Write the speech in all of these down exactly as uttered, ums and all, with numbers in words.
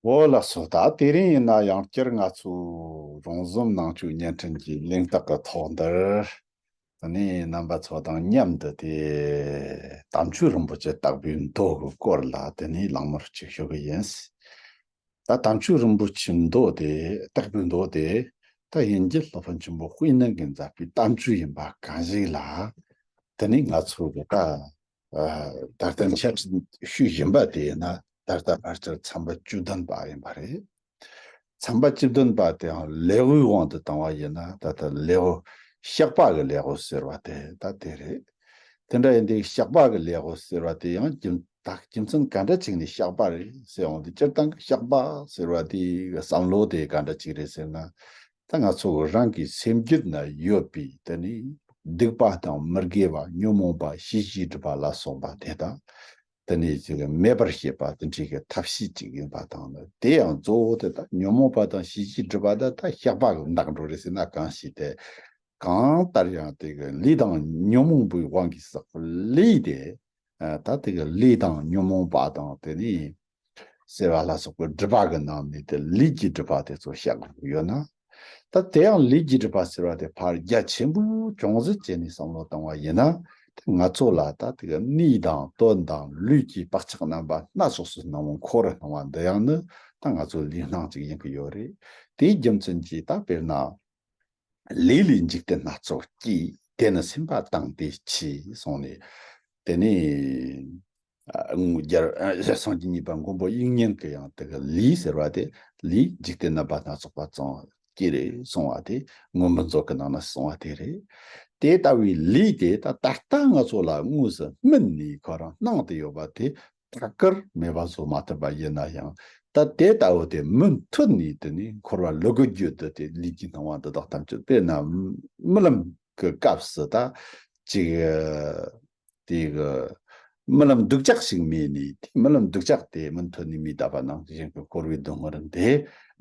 ཨོ་ལགས་སོ། ད་དེ་རིང་ཡིན་ན་ཡང་བསྐྱར་ང་ཚོ་རོང་ཟོམ་ནང་ཆོས་བརྙན་འཕྲིན་གྱི་གླེང་སྟེགས་ཀྱི་ཐོག་འདིར། དེ་ནས་རྣམ་པ་ཚོ་དང་མཉམ་དུ་དེ་དམ་ཆོས་རིན་པོ་ཆེ་དྭགས་པོའི་མདོ་གི་སྐོར་ལ་དེ་ནས་གླེང་མོལ་ཅིག་ཞུ་གི་ཡིན། ད་དམ་ཆོས་རིན་པོ་ཆེའི་མདོ་དེ་དྭགས་པོའི་མདོ་དེ་ད་དབྱིན་ཇི་སློབ་དཔོན་ཆེན་པོ་དཔལ་ནཱ་གིས་མཛད་པའི་དམ་ཆོས་ཡིན་པ་གང་ཞིག་ལ། དེ་ནས་ང་ཚོ་གི་ད། ཨ། ད་ལྟ་འཆད་ཁྲིད་ཞུས་བཞིན་པ་དེ་ཡིན་ན་ད་ལྟ་ཕལ་ཆེར་ཚན་པ་བཅུ་བདུན་པ་ཡིན་པ་རེད། ཚན་པ་བཅུ་བདུན་པ་དེའང་ལེའུའི་དབང་དུ་བཏང་བ་ཡིན་ན་ད་ལྟ་ལེའུ་བཤགས་པ་གི་ལེའུ་ཟེར་བ་དེ་ད་དེ་རེད། དེ་འདྲ་ཡིན་དུས་བཤགས་པ་གི་ལེའུ་ཟེར་བ་དེ་ཡང་རྒྱུ་ད་རྒྱུ་མཚན་ག་འདྲ་ཅིག་ནས་བཤགས་པ་རེད་ཟེར་འོང་དུས་སྤྱིར་བཏང་གི་བཤགས་པ་ཟེར་བ་དེའི་བསམ་བློ་དེ་ག་འདྲ་ཅིག་རེད་ཟེར་ན། ད་ང་ཚོ་རང་གི་སེམས་རྒྱུད་ན་ཡོད་པའི་དེ་ནི་སྡིག་པ་དང་མི་དགེ་བ་ཉོན་མོངས་པ་ཤེས་བྱའི་སྒྲིབ་པ་ལ་སོགས་པ་དེ་དག་དེ་ནི་ཅིག་མེད་པར་བྱེད་པ་དེ་འདྲའི་གི་ཐབས་ཤེས་ཅིག་ཡིན་པ་དང་ནི་དེ་ཡང་གཙོ་བོ་དེ་དག་ཉོན་མོངས་པ་དང་ཤེས་བྱའི་སྒྲིབ་པ་དེ་དག་བཤགས་པ་གི་འདག་འགྲོ་རེད་ཟེར་ན་གང་ཞིག་དེ། གང་ལྟར་ཡང་དེ་གི་ལས་དང་ཉོན་མོངས་པའི་དབང་གིས་བསགས་པའི་ལས་དེ། ད་དེ་གི་ལས་དང་ཉོན་མོངས་པ་དང་དེ་ནི། སེར་བ་ལ་སོགས་པའི་སྒྲིབ་པ་གི་ནང་ནས་དེ་ལས་ཀྱི་སྒྲིབ་པ་དེ་ཚོ་བཤགས་དགོས་ཡོད་ན། ད་དེ་ཡང་ལས་ཀྱི་སྒྲིབ་པ་ཟེར་བ་དེ་ཕར་རྒྱ་ཆེན་པོ་ཅུང་ཟད་བྱས་ནས་བསམ་བློ་བཏང་བ་ཡིན་ན། དེ་ང་ཚོ་ལ་ད་དེ་གི་གནས་དང་དོན་དང་ལུས་ཀྱི་བག་ཆགས་རྣམ་པ་སྣ་ཚོགས་སུ་སྣང་བ་འཁོར་རུ་སྣང་བ་འདི་ཡང་ནི་ད་ང་ཚོ་ལུས་སྣང་ཅིག་ཡིན་གི་ཡོད་རེད། དེའི་རྒྱུ་མཚན་གྱིས་ད་དཔེར་ན། ལས་ལས་འཇིག་རྟེན་སྣ་ཚོགས་སྐྱེ། དེ་ནི་སེམས་པ་དང་དེ་འཆི་གསུངས་ནས། དེ་ནས་ཨ། རྒྱལ་སངས་རྒྱས་གཉིས་པ་མགོན་པོ་དབྱིག་གཉེན་གྱི་ཡང་དེ་གི་ལས་ཟེར་བ་དེ་ལས་འཇིག་རྟེན་རྣམ་པ་སྣ་ཚོགས་པ་ཙམ་སྐྱེ་རེ་གསུངས་པ་དེ་མངོན་པར་མཛོད་ཀྱི་ནང་ན་གསུངས་པ་དེ་རེད། དེ་ལྟ་བུའི་ལས་དེ་ད་ད་ལྟ་ང་ཚོ་ལ་དངོས་སུ་སྨིན་ནས་ཁོ་རང་སྣང་དུ་ཡོད་པ་དེ། ཐད་ཀར་མེད་པ་བཟོ་མ་ཐུབ་པ་ཡིན་ན་ཡང་། ད་དེ་ལྟ་བུ་དེ་མུ་མཐུད་ནས་དེ་ནི་འཁོར་བ་ལུ་གུ་རྒྱུད་དུ་དེ་ལུས་ཀྱི་སྣང་བ་འདི་དག་ཐམས་ཅད་དཔེར་ན་རྨི་ལམ་གྱི་སྐབས་སུ་ད་ཅིག་དེ་གི་རྨི་ལམ་སྡུག་ཅག་ཞིག་རྨིས་ནས་དེ་རྨི་ལམ་སྡུག་ཅག་དེ་མུ་མཐུད་ནས་རྨིས་བསྡད་པ་ནང་བཞིན་གྱི་འཁོར་བའི་སྡུག་བསྔལ་འདི་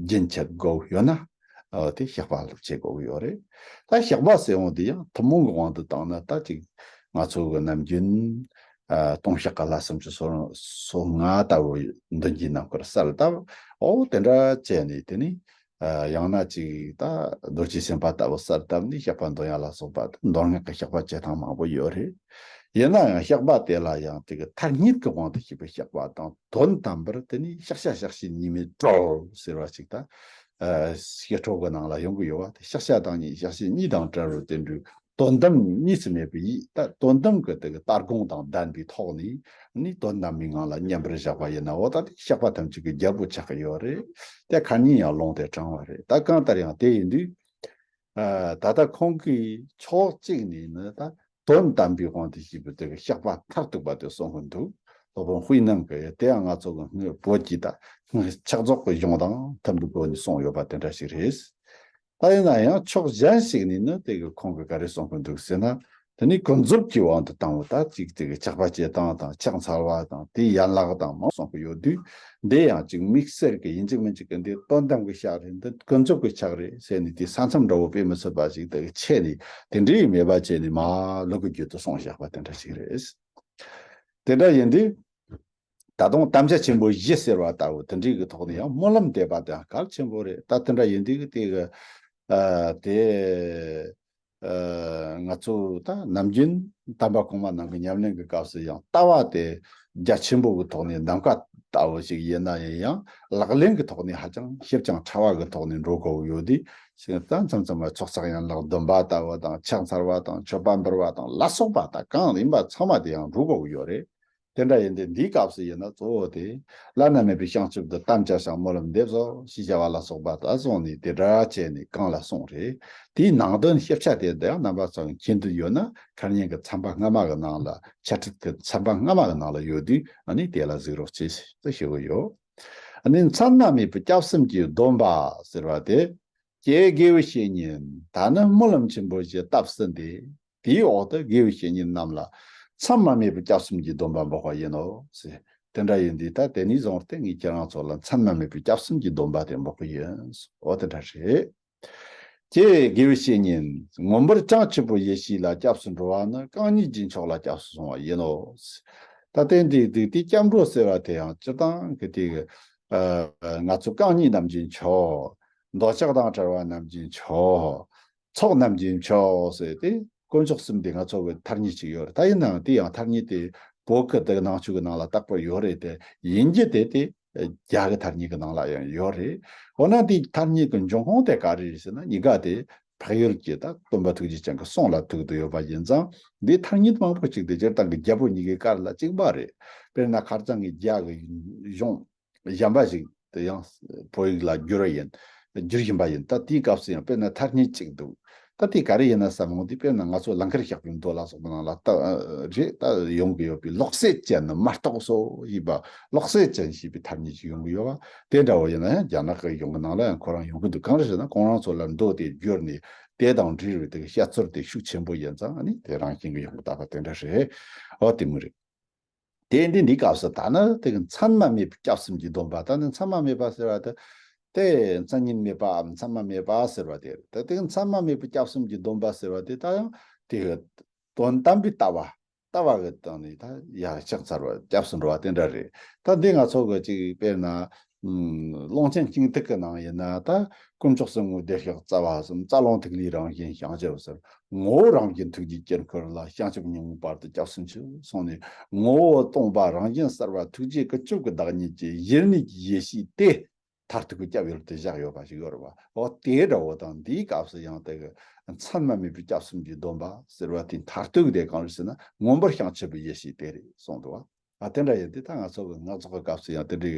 རྒྱུན་ཆད་དགོས་ཡོད་ན། ཨོ། དེ་བཤགས་པ་ལ་བྱེད་དགོས་ཀྱི་ཡོད་རེད། ད་བཤགས་པ་ཟེར་འོང་དེ་ཡང་ཐུན་མོང་གི་དབང་དུ་བཏང་ན་ད་ཅིག་ང་ཚོ་གི་ནམ་རྒྱུན། ཨ། ལྟུང་བཤགས་ཀྱི་ལྷ་སུམ་ཅུ་སོ་སོ་ལྔ་ལྟ་བུ་མདུན་གྱི་ནམ་མཁར་གསལ་ལྟ་བུ། ཨོ། དེ་འདྲ་བྱས་ནས་དེ་ནི། ཨ། ཡང་ན་ཅིག་ད་རྡོ་རྗེ་སེམས་དཔའ་ལྟ་བུ་གསལ་བཏབ་ནས་བཤགས་པ་འདོན་ཡ་ལ་སོགས་པ་མདོ་སྔགས་ཀྱི་བཤགས་པ་བྱེད་སྟངས་མང་པོ་ཡོད་རེད། ཡིན་ན་ཡང་བཤགས་པ་དེ་ལ་ཡང་དེ་གི་ཐ་སྙད་ཀྱི་དབང་དུ་བྱས་པའི་བཤགས་པ་དང་དོན་དམ་པར་དེ་ནི་བཤགས་བྱ་བཤགས་བྱེད་གཉིས་མེད་གྲོལ་ཟེར་བ་ཅིག་ད། ཨ། བཤད་སྒྲོས་ཀྱི་ནང་ལ་ཡོང་གི་ཡོད་པ་དེ་བཤགས་བྱ་དང་གཉིས་བཤགས་བྱེད་གཉིས་དང་བྲལ་བར་བསྟན་འགྲོའི་དོན་དམ་གཉིས་སུ་མེད་པའི་ཡིད་ད་དོན་དམ་གྱི་དེ་གི་ལྟ་སྒོམ་དང་ལྡན་པའི་ཐོག་ནས་ནི་དོན་དམ་པའི་ངང་ལ་མཉམ་པར་བཞག་པ་ཡིན་ན་འོ་ད་དེ་བཤགས་པ་ཐམས་ཅད་ཀྱི་རྒྱལ་པོ་ཆགས་ཀྱི་ཡོད་རེད། དེ་ཁ་ཉིན་ཡང་ལུང་དེ་དྲངས་པ་རེད། ད་གང་ལྟར་ཡང་དེ་ཡིན་དུས། ཨ། ད་ལྟ་ཁོང་གིས་ཕྱོགས་གཅིག་ནས་ནི་ད་དོན་དམ་པའི་དབང་དུ་བྱས་པའི་དེ་གི་བཤགས་པ་མཐར་ཐུག་པ་དེ་གསུང་གི་འདུག་སློབ་དཔོན་དཔལ་ནཱ་གིས་དེ་ཡང་ང་ཚོ་གི་སྔོན་བོད་ཀྱི་ད་སྔོན་ཕྱག་རྫོགས་ཀྱི་གཞུང་དང་མཐུན་པའི་སྒོ་ནས་གསུངས་ཡོད་པ་དེ་འདྲ་ཞིག་རེད། ད་ཡིན་ན་ཡང་ཕྱོགས་གཞན་ཞིག་ནས་ནི་དེ་གི་ཁོང་གིས་ག་རེ་གསུང་གི་འདུག་ཟེར་ན། དེ་ནི་ཀུན་རྫོབ་ཀྱི་དབང་དུ་བཏང་བ་ད་ཅིག་དེ་གི་ཆགས་པ་བཅད་སྟངས་དང་ཕྱག་འཚལ་བ་དང་དེའི་ཡན་ལག་དང་མང་གསུང་གི་ཡོད་དུས། འདི་ཡང་ཅིག་དམིགས་བསལ་གྱི་ཡིན་གཅིག་མིན་གཅིག་གི་འདི་དོན་དམ་གྱི་ཕྱག་རེད། འདི་ཀུན་རྫོབ་ཀྱི་ཕྱག་རེད་ཟེར་ནས་དེ་ས་མཚམས་འདྲ་བོ་དཔེ་མི་སྲིད་པ་ཞིག་དེ་གི་ཆད་ནས་དེ་འདྲའི་མེད་པ་བྱས་ནས་མ་ལུ་གུ་རྒྱུད་དུ་གསུངས་བཞག་པ་དེ་འདྲ་ཞིག་རེད། དེ་འདྲ་ཡིན་དུས། ད་དུང་དམ་བཅའ་ཆེན་པོ་བཞི་ཟེར་བ་ལྟ་བུ་དེ་འདྲའི་གི་ཐོག་ནས་ཡང་སྨོན་ལམ་འདེབས་པ་དེ་ཡང་གལ་ཆེན་པོ་རེད། ད་དེ་འདྲ་ཡིན་དུས་གི་དེ་གི། ཨ། དེ། ཨ། ང་ཚོ་ད་ནམ་རྒྱུན་དམ་པ་གོང་མ་རྣམས་ཀྱི་ཉམས་ལེན་གྱི་སྐབས་སུ་ཡང་ལྟ་བ་དེ་རྒྱ་ཆེན་པོ་གི་ཐོག་ནས་གདམ་ག་ལྟ་བུ་ཞིག་ཡིན་ན་ཡང་ལག་ལེན་གྱི་ཐོག་ནས་ཧ་ཅང་ཞིབ་ཅིང་ཕྲ་བ་གི་ཐོག་ནས་འགྲོ་དགོས་ཡོད་དུས་ཞིག་ད་མཚམས་མཚམས་ལ་ཚོགས་བསགས་ཡན་ལག་བདུན་པ་ལྟ་བུ་དང་ཕྱག་འཚལ་བ་དང་མཆོད་པ་འབུལ་བ་དང་ལ་སོགས་པ་དང་གང་ཡིན་པ་ཚང་མ་དེ་ཡང་འགྲོ་དགོས་ཀྱི་ཡོད་རེད། དེ་འདྲ་ཡིན་དུས་འདིའི་སྐབས་སུ་ཡིན་ན་གཙོ་བོ་དེ། བླ་ན་མེད་པའི་བྱང་ཆུབ་ཏུ་དམ་བཅའ་ཞིང་སྨོན་ལམ་འདེབས་སོ་ཞེས་བྱ་བ་ལ་སོགས་པ་ད་གསུངས་ནས་དེ་འདྲ་བྱས་ནས་གང་ལ་གསུངས་རེད། དེའི་ནང་དོན་ཞིབ་ཆ་དེ་འདི་ཡང་རྣམ་པ་ཚོ་མཁྱེན་འདོད་ཡོད་ན་ཁ་ཉིན་གྱི་ཚན་པ་སྔ་མ་གི་ནང་ལ་འཆད་ཁྲིད་ཀྱི་ཚན་པ་སྔ་མ་གི་ནང་ལ་ཡོད་དུས་ཨ་ནི་དེ་ལ་གཟིགས་རོགས་གྱིས་ཞེས་ཞུ་གི་ཡོད། ཨ་ནི་མཚམས་མ་མེད་པའི་སྐྱབས་སེམས་ཀྱི་སྡོམ་པ་ཟེར་བ་དེ། ཀྱེ་དགེ་བའི་བཤེས་གཉེན། ད་ནི་སྨོན་ལམ་ཆེན་པོ་ཞིག་བཏབ་ཟིན་ཏེ། དེའི་འོག་ཏུ་དགེ་བའི་བཤེས་གཉེན་རྣམས་ལ་མཚམས་མ་མེད་པའི་སྐྱབས་སེམས་ཀྱི་སྡོམ་པ་འབོགས་པ་ཡིན་ནོ། དེ་འདྲ་ཡིན་དུས་ད་དེ་ནས་བཟུང་སྟེ་ངས་ཁྱེད་རང་ཚོ་ལ་མཚམས་མ་མེད་པའི་སྐྱབས་སེམས་ཀྱི་སྡོམ་པ་དེ་འབོགས་ཀྱི་ཡིན། འོ་དེ་འདྲ་རེད། ཀྱེ་དགེ་བའི་བཤེས་གཉེན། མངོན་པར་བྱང་ཆུབ་པའི་ཡེ་ཤེས་ལ་སྐྱབས་སུ་འགྲོ་བ་ནི་རྐང་གཉིས་ཀྱི་མཆོག་ལ་སྐྱབས་སུ་སོང་བ་ཡིན་ནོ། ད་ལྟའི་འདི་འདི་དེ་སྐྱབས་འགྲོ་ཟེར་བ་དེ་ཡང་སྤྱིར་བཏང་གི་དེ་གི་ ཨ་ང་ཚོ་རྐང་གཉིས་རྣམས་ཀྱི་མཆོག་འདོད་ཆགས་དང་བྲལ་བ་རྣམས་ཀྱི་མཆོག་ཚོགས་རྣམས་ཀྱི་མཆོག་ཟེར་ཏེ། དཀོན་མཆོག་གསུམ་དེ་ང་ཚོ་གི་ཐ་སྙད་ཅིག་ཡོད་རེད། ད་ཡིན་ནའང་དེ་ཡང་ཐ་སྙད་དེ་བོད་ཀྱི་དེ་ནང་ཆོས་ཀྱི་ནང་ལ་བཏགས་པ་ཡོད་རེད་དེ། ཡིན་རྒྱུ་དེ་དེ་རྒྱ་གི་ཐ་སྙད་ཀྱི་ནང་ལ་ཡང་ཡོད་རེད། འོ་ན་དེའི་ཐ་སྙད་ཀྱི་འབྱུང་ཁུངས་དེ་ག་རེ་རེད་ཟེར་ན། གཉིས་ཀ་དེ་འཕགས་ཡུལ་གྱི་ད་སྟོན་པ་ཐུགས་རྗེ་ཅན་གྱི་གསུང་ལ་ཐུག་ཏུ་ཡོད་པ་ཡིན་ཙང་། འདིའི་ཐ་སྙད་མང་པོ་ཅིག་དེ་སྤྱིར་བཏང་གི་རྒྱལ་པོ་གཉིས་ཀའི་བཀའ་ལ་གཅིག་པ་རེད། དཔེར་ན་ཁ་རྩང་གི་རྒྱ་གི་གཞུང་གཞན་པ་ཞིག་དེ་ཡང་བོད་ཡིག་ལ་བསྒྱུར་བ་ཡིན། བསྒྱུར་བཞིན་པ་ཡིན། ད་དེའི་སྐབས་སུ་ཡང་དཔེར་ན་ཐ་སྙད་གཅིག་འདུག་ད་དེ་ག་རེ་ཡིན་ན་བསམ་འོང་དུས། དཔེར་ན་ང་ཚོ་ལང་ཀར་གཤེགས་པའི་མདོ་ལ་སོགས་པ་ནང་ལ་ད་རེད། ད་ཡོང་གི་ཡོད་པའི་ལོག་སྲེད་ཅན་ནི་མ་རྟོགས་སོ་ཞེས་པ། ལོག་སྲེད་ཅན་ཞེས་པའི་ཐ་སྙད་ཅིག་ཡོང་གི་ཡོད་པ་དེ་འདྲ་བོ་ཡིན་ན་ཡང་། རྒྱ་ནག་གི་གཞུང་གི་ནང་ལ་ཡང་ཁོ་རང་ཡོང་གི་འདུག་གང་རེད་ཟེར་ན། ཁོང་རང་ཚོ་ལ་མདོ་དེ་བསྒྱུར་ནས་དེ་དང་འབྲེལ་བའི་དེ་གི་བཤད་ཚུལ་དེ་ཤུགས་ཆེན་པོ་ཡིན་ཙང་། ཨ་ནི་དེ་རང་བཞིན་གྱི་ཡོང་གི་བཏགས་པ་དེ་འདྲ་རེད། འོ་དེ་མོ་རེད། དེ་འདི་འདི་སྐབས་སུ་ད་ནི་དེ་གི་མཚན་མ་མེད་པའི་སྐྱབས་གསུམ་གྱི་སྡོམ་པ། ད་ནི་མཚན་མ་མེད་པ་ཟེར་བ་དེ། དེ་མཚན་ཉིད་མེད་པའམ་མཚན་མ་མེད་པ་ཟེར་བ་དེ་རེད། ད་དེ་གི་མཚན་མ་མེད་པའི་སྐྱབས་གསུམ་གྱི་སྡོམ་པ་ཟེར་བ་དེ་ད་ཡང་དེ་གི་དོན་དམ་པའི་ལྟ་བ། ལྟ་བ་གི་སྟེང་ནས་ད་ཡར་ཕྱག་འཚལ་བ། སྐྱབས་སུ་འགྲོ་བ་དེ་འདྲ་རེད། ད་འདི་ང་ཚོ་གི་ཅིག་དཔེར་ན། ཨུམ། ཀློང་ཆེན་སྙིང་ཐིག་གི་ནང་ཡིན་ན། ད་དཀོན་མཆོག་གསུམ་དངོས་བདེ་གཤེགས་རྩ་བ་གསུམ། རྩ་རླུང་ཐིག་ལེའི་རང་བཞིན་བྱང་ཆུབ་ཟེར། ངོ་བོ་རང་བཞིན་ཐུགས་རྗེའི་དཀྱིལ་འཁོར་ལ། བྱང་ཆུབ་ཉོན་མོངས་བར་དུ་སྐྱབས་སུ་མཆི་གསུངས་ནས། ངོ་བོ་སྟོང་པ་རང་བཞིན་གསལ་བ་ཐུགས་རྗེའི་ཀུན་སྤྱོད་ཀྱི་བདག་ཉིད་ཀྱི་ཡེ་ནས་ཀྱི་ཡེ་ཤེས་དེ་མཐར་ཐུག་གི་སྐྱབས་ཡུལ་དུ་བཞག་ཡོད་པ་ཞིག་ཡོད་རེད་བ། འོ་དེ་འདྲ་བོ་དང་། འདིའི་སྐབས་སུ་ཡང་དེ་གི་མཚན་མ་མེད་པའི་སྐྱབས་གསུམ་གྱི་སྡོམ་པ་ཟེར་བ་དེ་མཐར་ཐུག་དེ་གང་རེད་ཟེར་ན། མངོན་པར་བྱང་ཆུབ་པའི་ཡེ་ཤེས་དེ་རེད་གསུངས་འདུག་བ། ཨ། དེ་འདྲ་ཡིན་དུས་ད་ང་ཚོ་གི་སྔགས་རྫོགས་ཀྱི་སྐབས་སུ་ཡང་དེ་འདྲའི་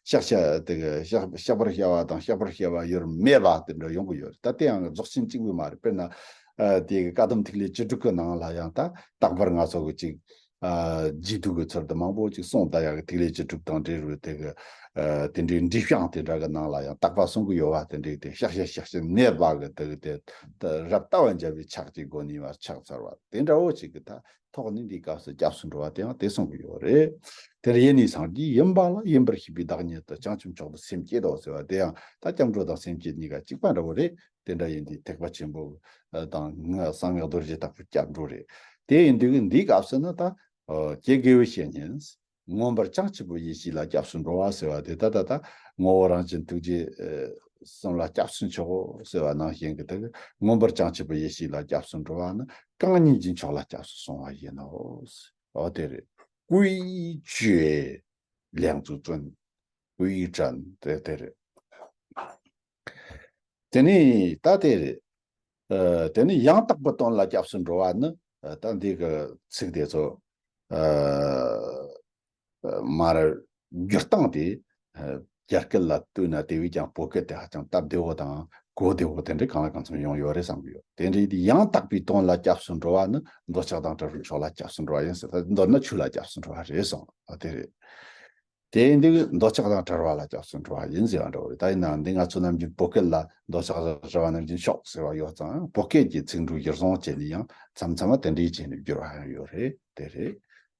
བཤགས་བྱ་དེ་གི་བཤགས་བཤགས་པར་བྱ་བ་དང་བཤགས་པར་བྱ་བ་ཡོད་མེད་པ་དེ་འདྲ་ཡོང་གི་ཡོད་རེད། ད་དེ་ཡང་རྫོགས་ཆེན་གཅིག་པུ་མ་རེད། དཔེར་ན། ཨ། དེ་གི་བཀའ་གདམས་ཐིག་ལེ་བཅུ་དྲུག་གི་ནང་ལ་ཡང་ད་རྟག་པར་ང་ཚོ་གི་ཅིག་ཨ། རྗེས་ཟློས་ཀྱི་ཚུལ་དུ་མང་པོ་ཅིག་གསུངས་བསྡད་ཡག་གི། ཐིག་ལེ་བཅུ་དྲུག་དང་འབྲེལ་བའི་དེ་གི། ཨ། དེ་འདྲའི་འབྲས་བཤང་དེ་འདྲ་གི་ནང་ལ་ཡང་རྟག་པ་གསུང་གི་ཡོད་པ་དེ་འདྲའི། དེ་བཤགས་བྱ་བཤགས་བྱེད་གནས་པ་གི་དེ་གི་དེ། དེ་རབ་ལྟ་བར་འབྱར་བའི་ཕྱག་གཅིག་སྒོ་ནས་མར་ཕྱག་འཚལ་བ་དེ་འདྲ་བོ་ཅིག་གི་ད་ཐོག་ནས་འདིའི་སྐབས་སུ་སྐྱབས་སུ་འགྲོ་བ་དེ་ཡང་དེ་གསུང་གི་ཡོད་རེད། དེར་ཡེ་ནས་སངས་རྒྱས་ཡིན་པ་ལ། ཡིན་པར་ཤེས་པའི་བདག་ཉིད་དུ། བྱང་ཆུབ་མཆོག་ཏུ་སེམས་བསྐྱེད་དོ་ཟེར་བ་དེ་ཡང་ད་སྐྱབས་འགྲོ་དང་སེམས་བསྐྱེད་གཉིས་ཀ་གཅིག་པ་འདྲ་བོ་རེད། དེ་འདྲ་ཡིན་དུས་ཐེག་པ་ཆེན་པོ་དང་། གསང་སྔགས་རྡོ་རྗེ་ལྟ་བུའི་སྐྱབས་འགྲོ་རེད། དེ་ཡིན་དུས་འདིའི་སྐབས་སུ་ནི་ད། ཨ། ཀྱེ་དགེ་བའི་བཤེས་གཉེན། མངོན་པར་བྱང་ཆུབ་པའི་ཡེ་ཤེས་ལ་སྐྱབས་སུ་འགྲོ་བ་ཟེར་བ་དེ་ད་ད་ད་ངོ་བོ་རང་བཞིན་ཐུགས་རྗེ་གསུམ་ལ་སྐྱབས་སུ་མཆིའོ་ཟེར་བ་ནང་བཞིན་གྱི། དེ་མངོན་པར་བྱང་ཆུབ་པའི་ཡེ་ཤེས་ལ་སྐྱབས་སུ་འགྲོ་བ་ནི་རྐང་གཉིས་ཀྱི་མཆོག་ལ་སྐྱབས་སུ་སོང་བ་ཡིན་ནོ། འོ་དེ་རེད། 规矩两足遵། 规矩 དེ་དེ་རེད། དེ་ནས་ད་དེ་རེད། ཨ། དེ་ནས་ཡང་དག་པའི་དོན་ལ་སྐྱབས་སུ་འགྲོ་བ་ནི། ཨ། ད་འདི་གི་ཚིག་དེ་ཚོ། ཨ། མར་བསྒྱུར་སྟངས་དེ། ཨ། རྒྱ་སྐད་ལ་ལྟོས་ན་དེ་བས་ཀྱང་བོད་སྐད་དེ་ཧ་ཅང་སྟབས་བདེ་བོ་དང་གོ་བདེ་བོ་དེ་འདྲའི་གང་ལ་གང་འཚམ་ཡོང་ཡོད་རེད་བསམ་གྱི་ཡོད། དེ་འདྲའི་དེ་ཡང་དག་པའི་དོན་ལ་སྐྱབས་སུ་འགྲོ་བ་ནི། འདོད་ཆགས་དང་བྲལ་བའི་མཆོག་ལ་སྐྱབས་སུ་འགྲོ་བ་ཡིན་ཟེར། ད་མདོར་ན་ཆོས་ལ་སྐྱབས་སུ་འགྲོ་བ་རེད་གསུངས། ཨ། དེ་རེད། དེ་ཡིན་དུས་འདོད་ཆགས་དང་བྲལ་བ་ལ་སྐྱབས་སུ་འགྲོ་བ་ཡིན་ཟེར་བ་འདྲ་བོ་རེད། ད་ཡིན་ནའང་འདི་ང་ཚོ་ནམ་རྒྱུན་བོད་སྐད་ལ་འདོད་ཆགས་དང་བྲལ་བ་རྣམས་ཀྱི་མཆོག་ཟེར་བ་ཡོད་ཙང་། བོད་སྐད་ཀྱི་ཚིག་འབྲུ་གཞིར་བཟུང་བྱས་ནས་ཡང་མཚམས་མཚམས་མ་དེ་འདྲའི་བྱས་ནས་བསྒྱུར་བ་ཡང་ཡོད་རེད། དེ་རེད།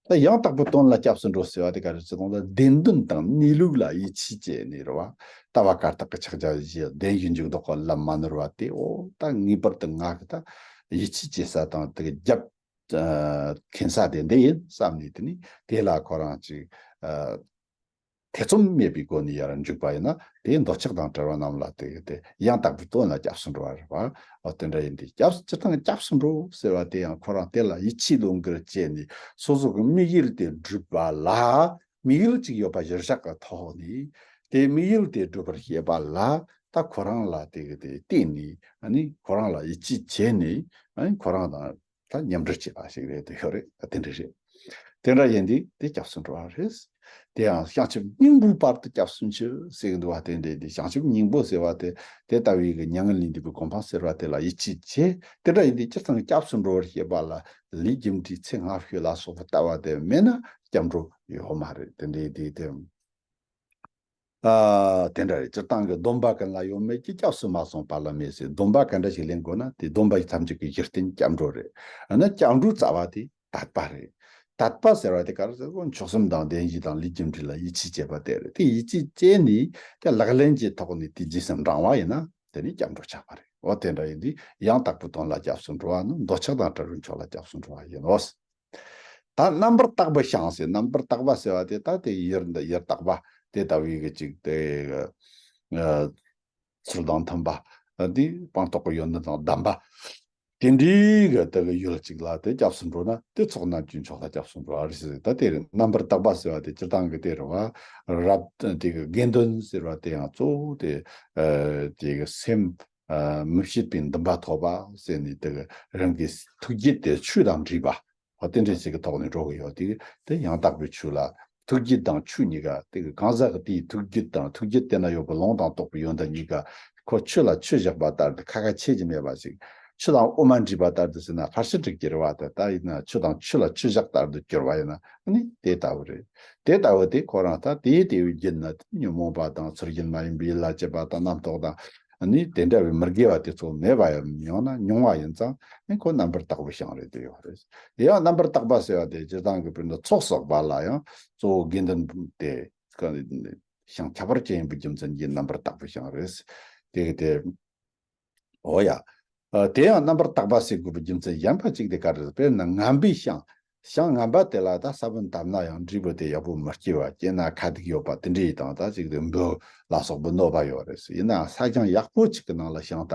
ད་ཡང་དག་པའི་དོན་ལ་སྐྱབས་སུ་འགྲོ་ཟེར་བ་དེ་ག་རེ་ཟེར་དང་། ད་བདེན་དོན་དང་གནས་ལུགས་ལ་ཡིད་ཆེས་བྱས་ནས་རེད་བ། ལྟ་བ་བཀའ་རྟགས་ཀྱི་ཕྱག་རྒྱ་བཞི། བདེན་བཞི་འཇུག་ལྡོག་གི་ལམ་མ་ནོར་བ་དེ། འོ་ད་ངེས་པར་དུ་ང་གི་ད་ཡིད་ཆེས་བྱེད་ས་དང་དེ་གི་རྒྱབ། ཨ། འཐེན་ས་དེ་འདི་ཡིན་བསམ་ནས། དེ་ནས་དེ་ལ་ཁོ་རང་ཅིག་ཨ། ཐེ་ཚོམ་མེད་པའི་སྒོ་ནས་ཡར་འཇུག་པ་ཡིན་ན། དེ་འདོད་ཆགས་དང་བྲལ་བ་རྣམས་ལ་དེ་དེ་ཡང་དག་པའི་དོན་ལ་སྐྱབས་སུ་འགྲོ་བ་རེད་བ། འོ་དེ་འདྲ་ཡིན་དུས་སྐྱབས། སྤྱིར་བཏང་སྐྱབས་སུ་འགྲོ་ཟེར་བ་དེ་ཡང་ཁོ་རང་དེ་ལ་ཡིད་ཆེས་བློ་འགེལ་བྱས་ནས། སོ་སོ་གི་དམིགས་ཡུལ་དེ་བསྒྲུབ་པ་ལ། དམིགས་ཡུལ་གཅིག་ཡོད་པ་གཞིར་བཞག་གི་ཐོག་ནས། དེ་དམིགས་ཡུལ་དེ་བསྒྲུབ་པར་བྱེད་པ་ལ། ད་ཁོ་རང་ལ་དེ་གི་དེ་བརྟེན་ནས། ཨ་ནི་ཁོ་རང་ལ་ཡིད་ཆེས་བྱས་ནས། ཨ་ནི་ཁོ་རང་དང་ད་མཉམ་འབྲེལ་བྱེད་པ་ཞིག་རེད། དེ་ཤོ་རེད། དེ་འདྲ་རེད། དེ་འདྲ་ཡིན་དུས་དེ་སྐྱབས་སུ་འགྲོ་བ་རེད། དེ་ཡང་བྱང་ཆུབ་སྙིང་པོའི་བར་དུ་སྐྱབས་སུ་མཆི་ཟེར་གྱི་འདུག་བ། དེ་འདྲ་དེ་བྱང་ཆུབ་སྙིང་པོ་ཟེར་བ་དེ། དེ་ལྟ་བུའི་གི་མྱ་ངན་ལས་འདས་པའི་གོ་འཕང་ཟེར་བ་དེ་ལ་ཡིད་ཆེས་བྱེད། དེ་འདྲ་ཡིན་དུས་སྤྱིར་བཏང་སྐྱབས་སུ་འགྲོ་བར་བྱེད་པ་ལ། ལས་རྒྱུ་འབྲས་ཚེ་སྔ་ཤོས་ལ་སོགས་པ་ལྟ་བ་དེ་མེད་ན་སྐྱབས་འགྲོ་ཡོད་མ་རེད། དེ་འདྲ་དེ་དེ། ཨ། དེ་འདྲ་རེད། སྤྱིར་བཏང་གི་སྡོམ་པ་ཀུན་ལ་ཡོད་མོད་ཀྱི། སྐྱབས་སུ་མ་སོང་པ་ལ་མེད་ཟེར། སྡོམ་པ་ག་འདྲ་ཞིག་ལེན་དགོས་ན། དེ་སྡོམ་པ་ཐམས་ཅད་ཀྱི་གཞི་རྟེན་སྐྱབས་འགྲོ་རེད། ཨ་ནི་སྐྱབས་འགྲོའི་རྩ་བ་དེ་དད་པ་རེད། དད་པ་ཟེར་བ་དེ་ག་རེ་ཟེར་གོ། མཆོག་གསུམ་དང་བདེན་བཞི་དང་ལས་རྒྱུ་འབྲས་ལ་ཡིད་ཆེས་བྱེད་པ་དེ་རེད། དེ་ཡིད་ཆེས་བྱས་ནས་དེ་ལག་ལེན་གྱི་ཐོག་ནས་དེ་རྗེས་སུ་འབྲང་བ་ཡིན་ན། དེ་ནི་སྐྱབས་འགྲོ་ཆགས་པ་རེད། འོ་དེ་འདྲ་ཡིན་དུས་ཡང་དག་པའི་དོན་ལ་སྐྱབས་སུ་འགྲོ་བ་ནི་འདོད་ཆགས་དང་བྲལ་བའི་མཆོག་ལ་སྐྱབས་སུ་འགྲོ་བ་ཡིན་ནོ། ད་རྣམ་པར་དག་པའི་ཞིང་ཟེར། རྣམ་པར་དག་པ་ཟེར་བ་དེ་ད་དེ་ཡུལ་འདི་ཡུལ་དག་པ། དེ་ལྟ་བུའི་གི་ཅིག་དེ་གི་ཚུལ་དང་མཐུན་པ། འདི་སྤངས་རྟོགས་ཀྱི་ཡོན་ཏན་དང་ལྡན་པ། དེ་འདྲའི་གི་དེ་གི་ཡུལ་ཅིག་ལ་དེ་སྐྱབས་སུ་འགྲོ་ན་དེ་ཚོགས་རྣམས་ཀྱི་མཆོག་ལ་སྐྱབས་སུ་འགྲོ་བ་རེད་ཟེར། ད་དེ་རེད། རྣམ་པར་དག་པ་ཟེར་བ་དེ་སྤྱིར་བཏང་གི་དེ་རེད་བ། རབ་དེ་གི་དགེ་འདུན་ཟེར་བ་དེ་ཡང་གཙོ་བོ་དེ་དེ་གི་སེམས་མི་ཕྱེད་པའི་འདུན་པ་ཐོབ་པ་ཟེར་ནས་དེ་གི་རང་གི་ཐུགས་བསྐྱེད་དེ་ཆོས་དང་འདྲེས་པ། འོ་དེ་འདྲ་ཞིག་གི་ཐོག་ནས་འགྲོ་གི་ཡོད་དེ། དེ་ཡང་དག་པའི་ཆོས་ལ་ཐུགས་བསྐྱེད་དང་ཆོས་གཉིས་ཀ་དེ་གི་གང་ཟག་གི་དེའི་ཐུགས་བསྐྱེད་དང་ཐུགས་བསྐྱེད་དེ་ན་ཡོད་པའི་ལོང་དང་རྟོགས་པའི་ཡོན་ཏན་གཉིས་ཀ་ཁོ་ཆོས་ལ་ཆོས་བཞག་པ་ལྟར་དུ་ཁ་ཁ་ཆད་ཀྱི་མེད་པ་ཞིག་ཆོས་དང་དབུ་མ་འདྲེས་པ་ལྟར་དུ་ཟེར་ན་ཕར་ཕྱིན་དྲུག་གི་རེད་བ། དེ་ལྟ་ཡིན་ན་ཆོས་དང་ཆོས་ལ་ཆོས་བཞག་ལྟར་དུ་གྱུར་པ་ཡིན་ན་ནི་དེ་ལྟ་བུ་རེད། དེ་ལྟ་བུ་དེ་ཁོ་རང་ད་དེའི་དེ་བའི་རྒྱུད་ན་ཉོན་མོངས་པ་དང་ཚུལ་བཞིན་མ་ཡིན་པའི་ཡིད་ལ་བྱེད་པ་དང་རྣམ་རྟོག་དང་། ནི་དེ་འདྲ་བའི་མི་དགེ་བ་དེ་ཚོ་མེད་པ་ཡང་ཡང་ན་ཉུང་བ་ཡིན་ཙང་ནི་ཁོ་རྣམ་པར་དག་པའི་ཞིང་རེད་དེ་ཡོད་རེད། དེ་ཡང་རྣམ་པར་དག་པ་ཟེར་བ་དེ་སྤྱིར་བཏང་གི་དཔེར་ན་ཚོགས་བསགས་པ་ལ་ཡང་གཙོ་བོ་དགེ་འདུན་དེ་ཞིང་ཁྱད་པར་ཅན་ཡིན་པའི་རྒྱུ་མཚན་གྱིས་རྣམ་པར་དག་པའི་ཞིང་རེད། དེ་གི་དེ། འོ་ཡ། ཨ། དེ་ཡང་རྣམ་པར་དག་པ་ཟེར་དགོས་པའི་རྒྱུ་མཚན་གཞན་པ་གཅིག་དེ་ག་རེ་རེད། དཔེར་ན་ངན་པའི་ཞིང་། ཞིང་ངན་པ་དེ་ལ་ད་ས་བོན་བཏབ་ན་ཡང་འབྲས་བུ་དེ་ཡག་པོ་མི་སྐྱེ་བ། སྐྱེས་ན་ཁ་སྡིག་ཡོད་པ་དེ་འདྲ་ཡི་དང་ད་ཅིག་དེ་འབུ་ལ་སོགས་པའི་གནོད་པ་ཡོད་རེད། ཡིན་ནའང་ས་ཞིང་ཡག་པོ་ཅིག་གི་ནང་ལ་ཞིང་ད་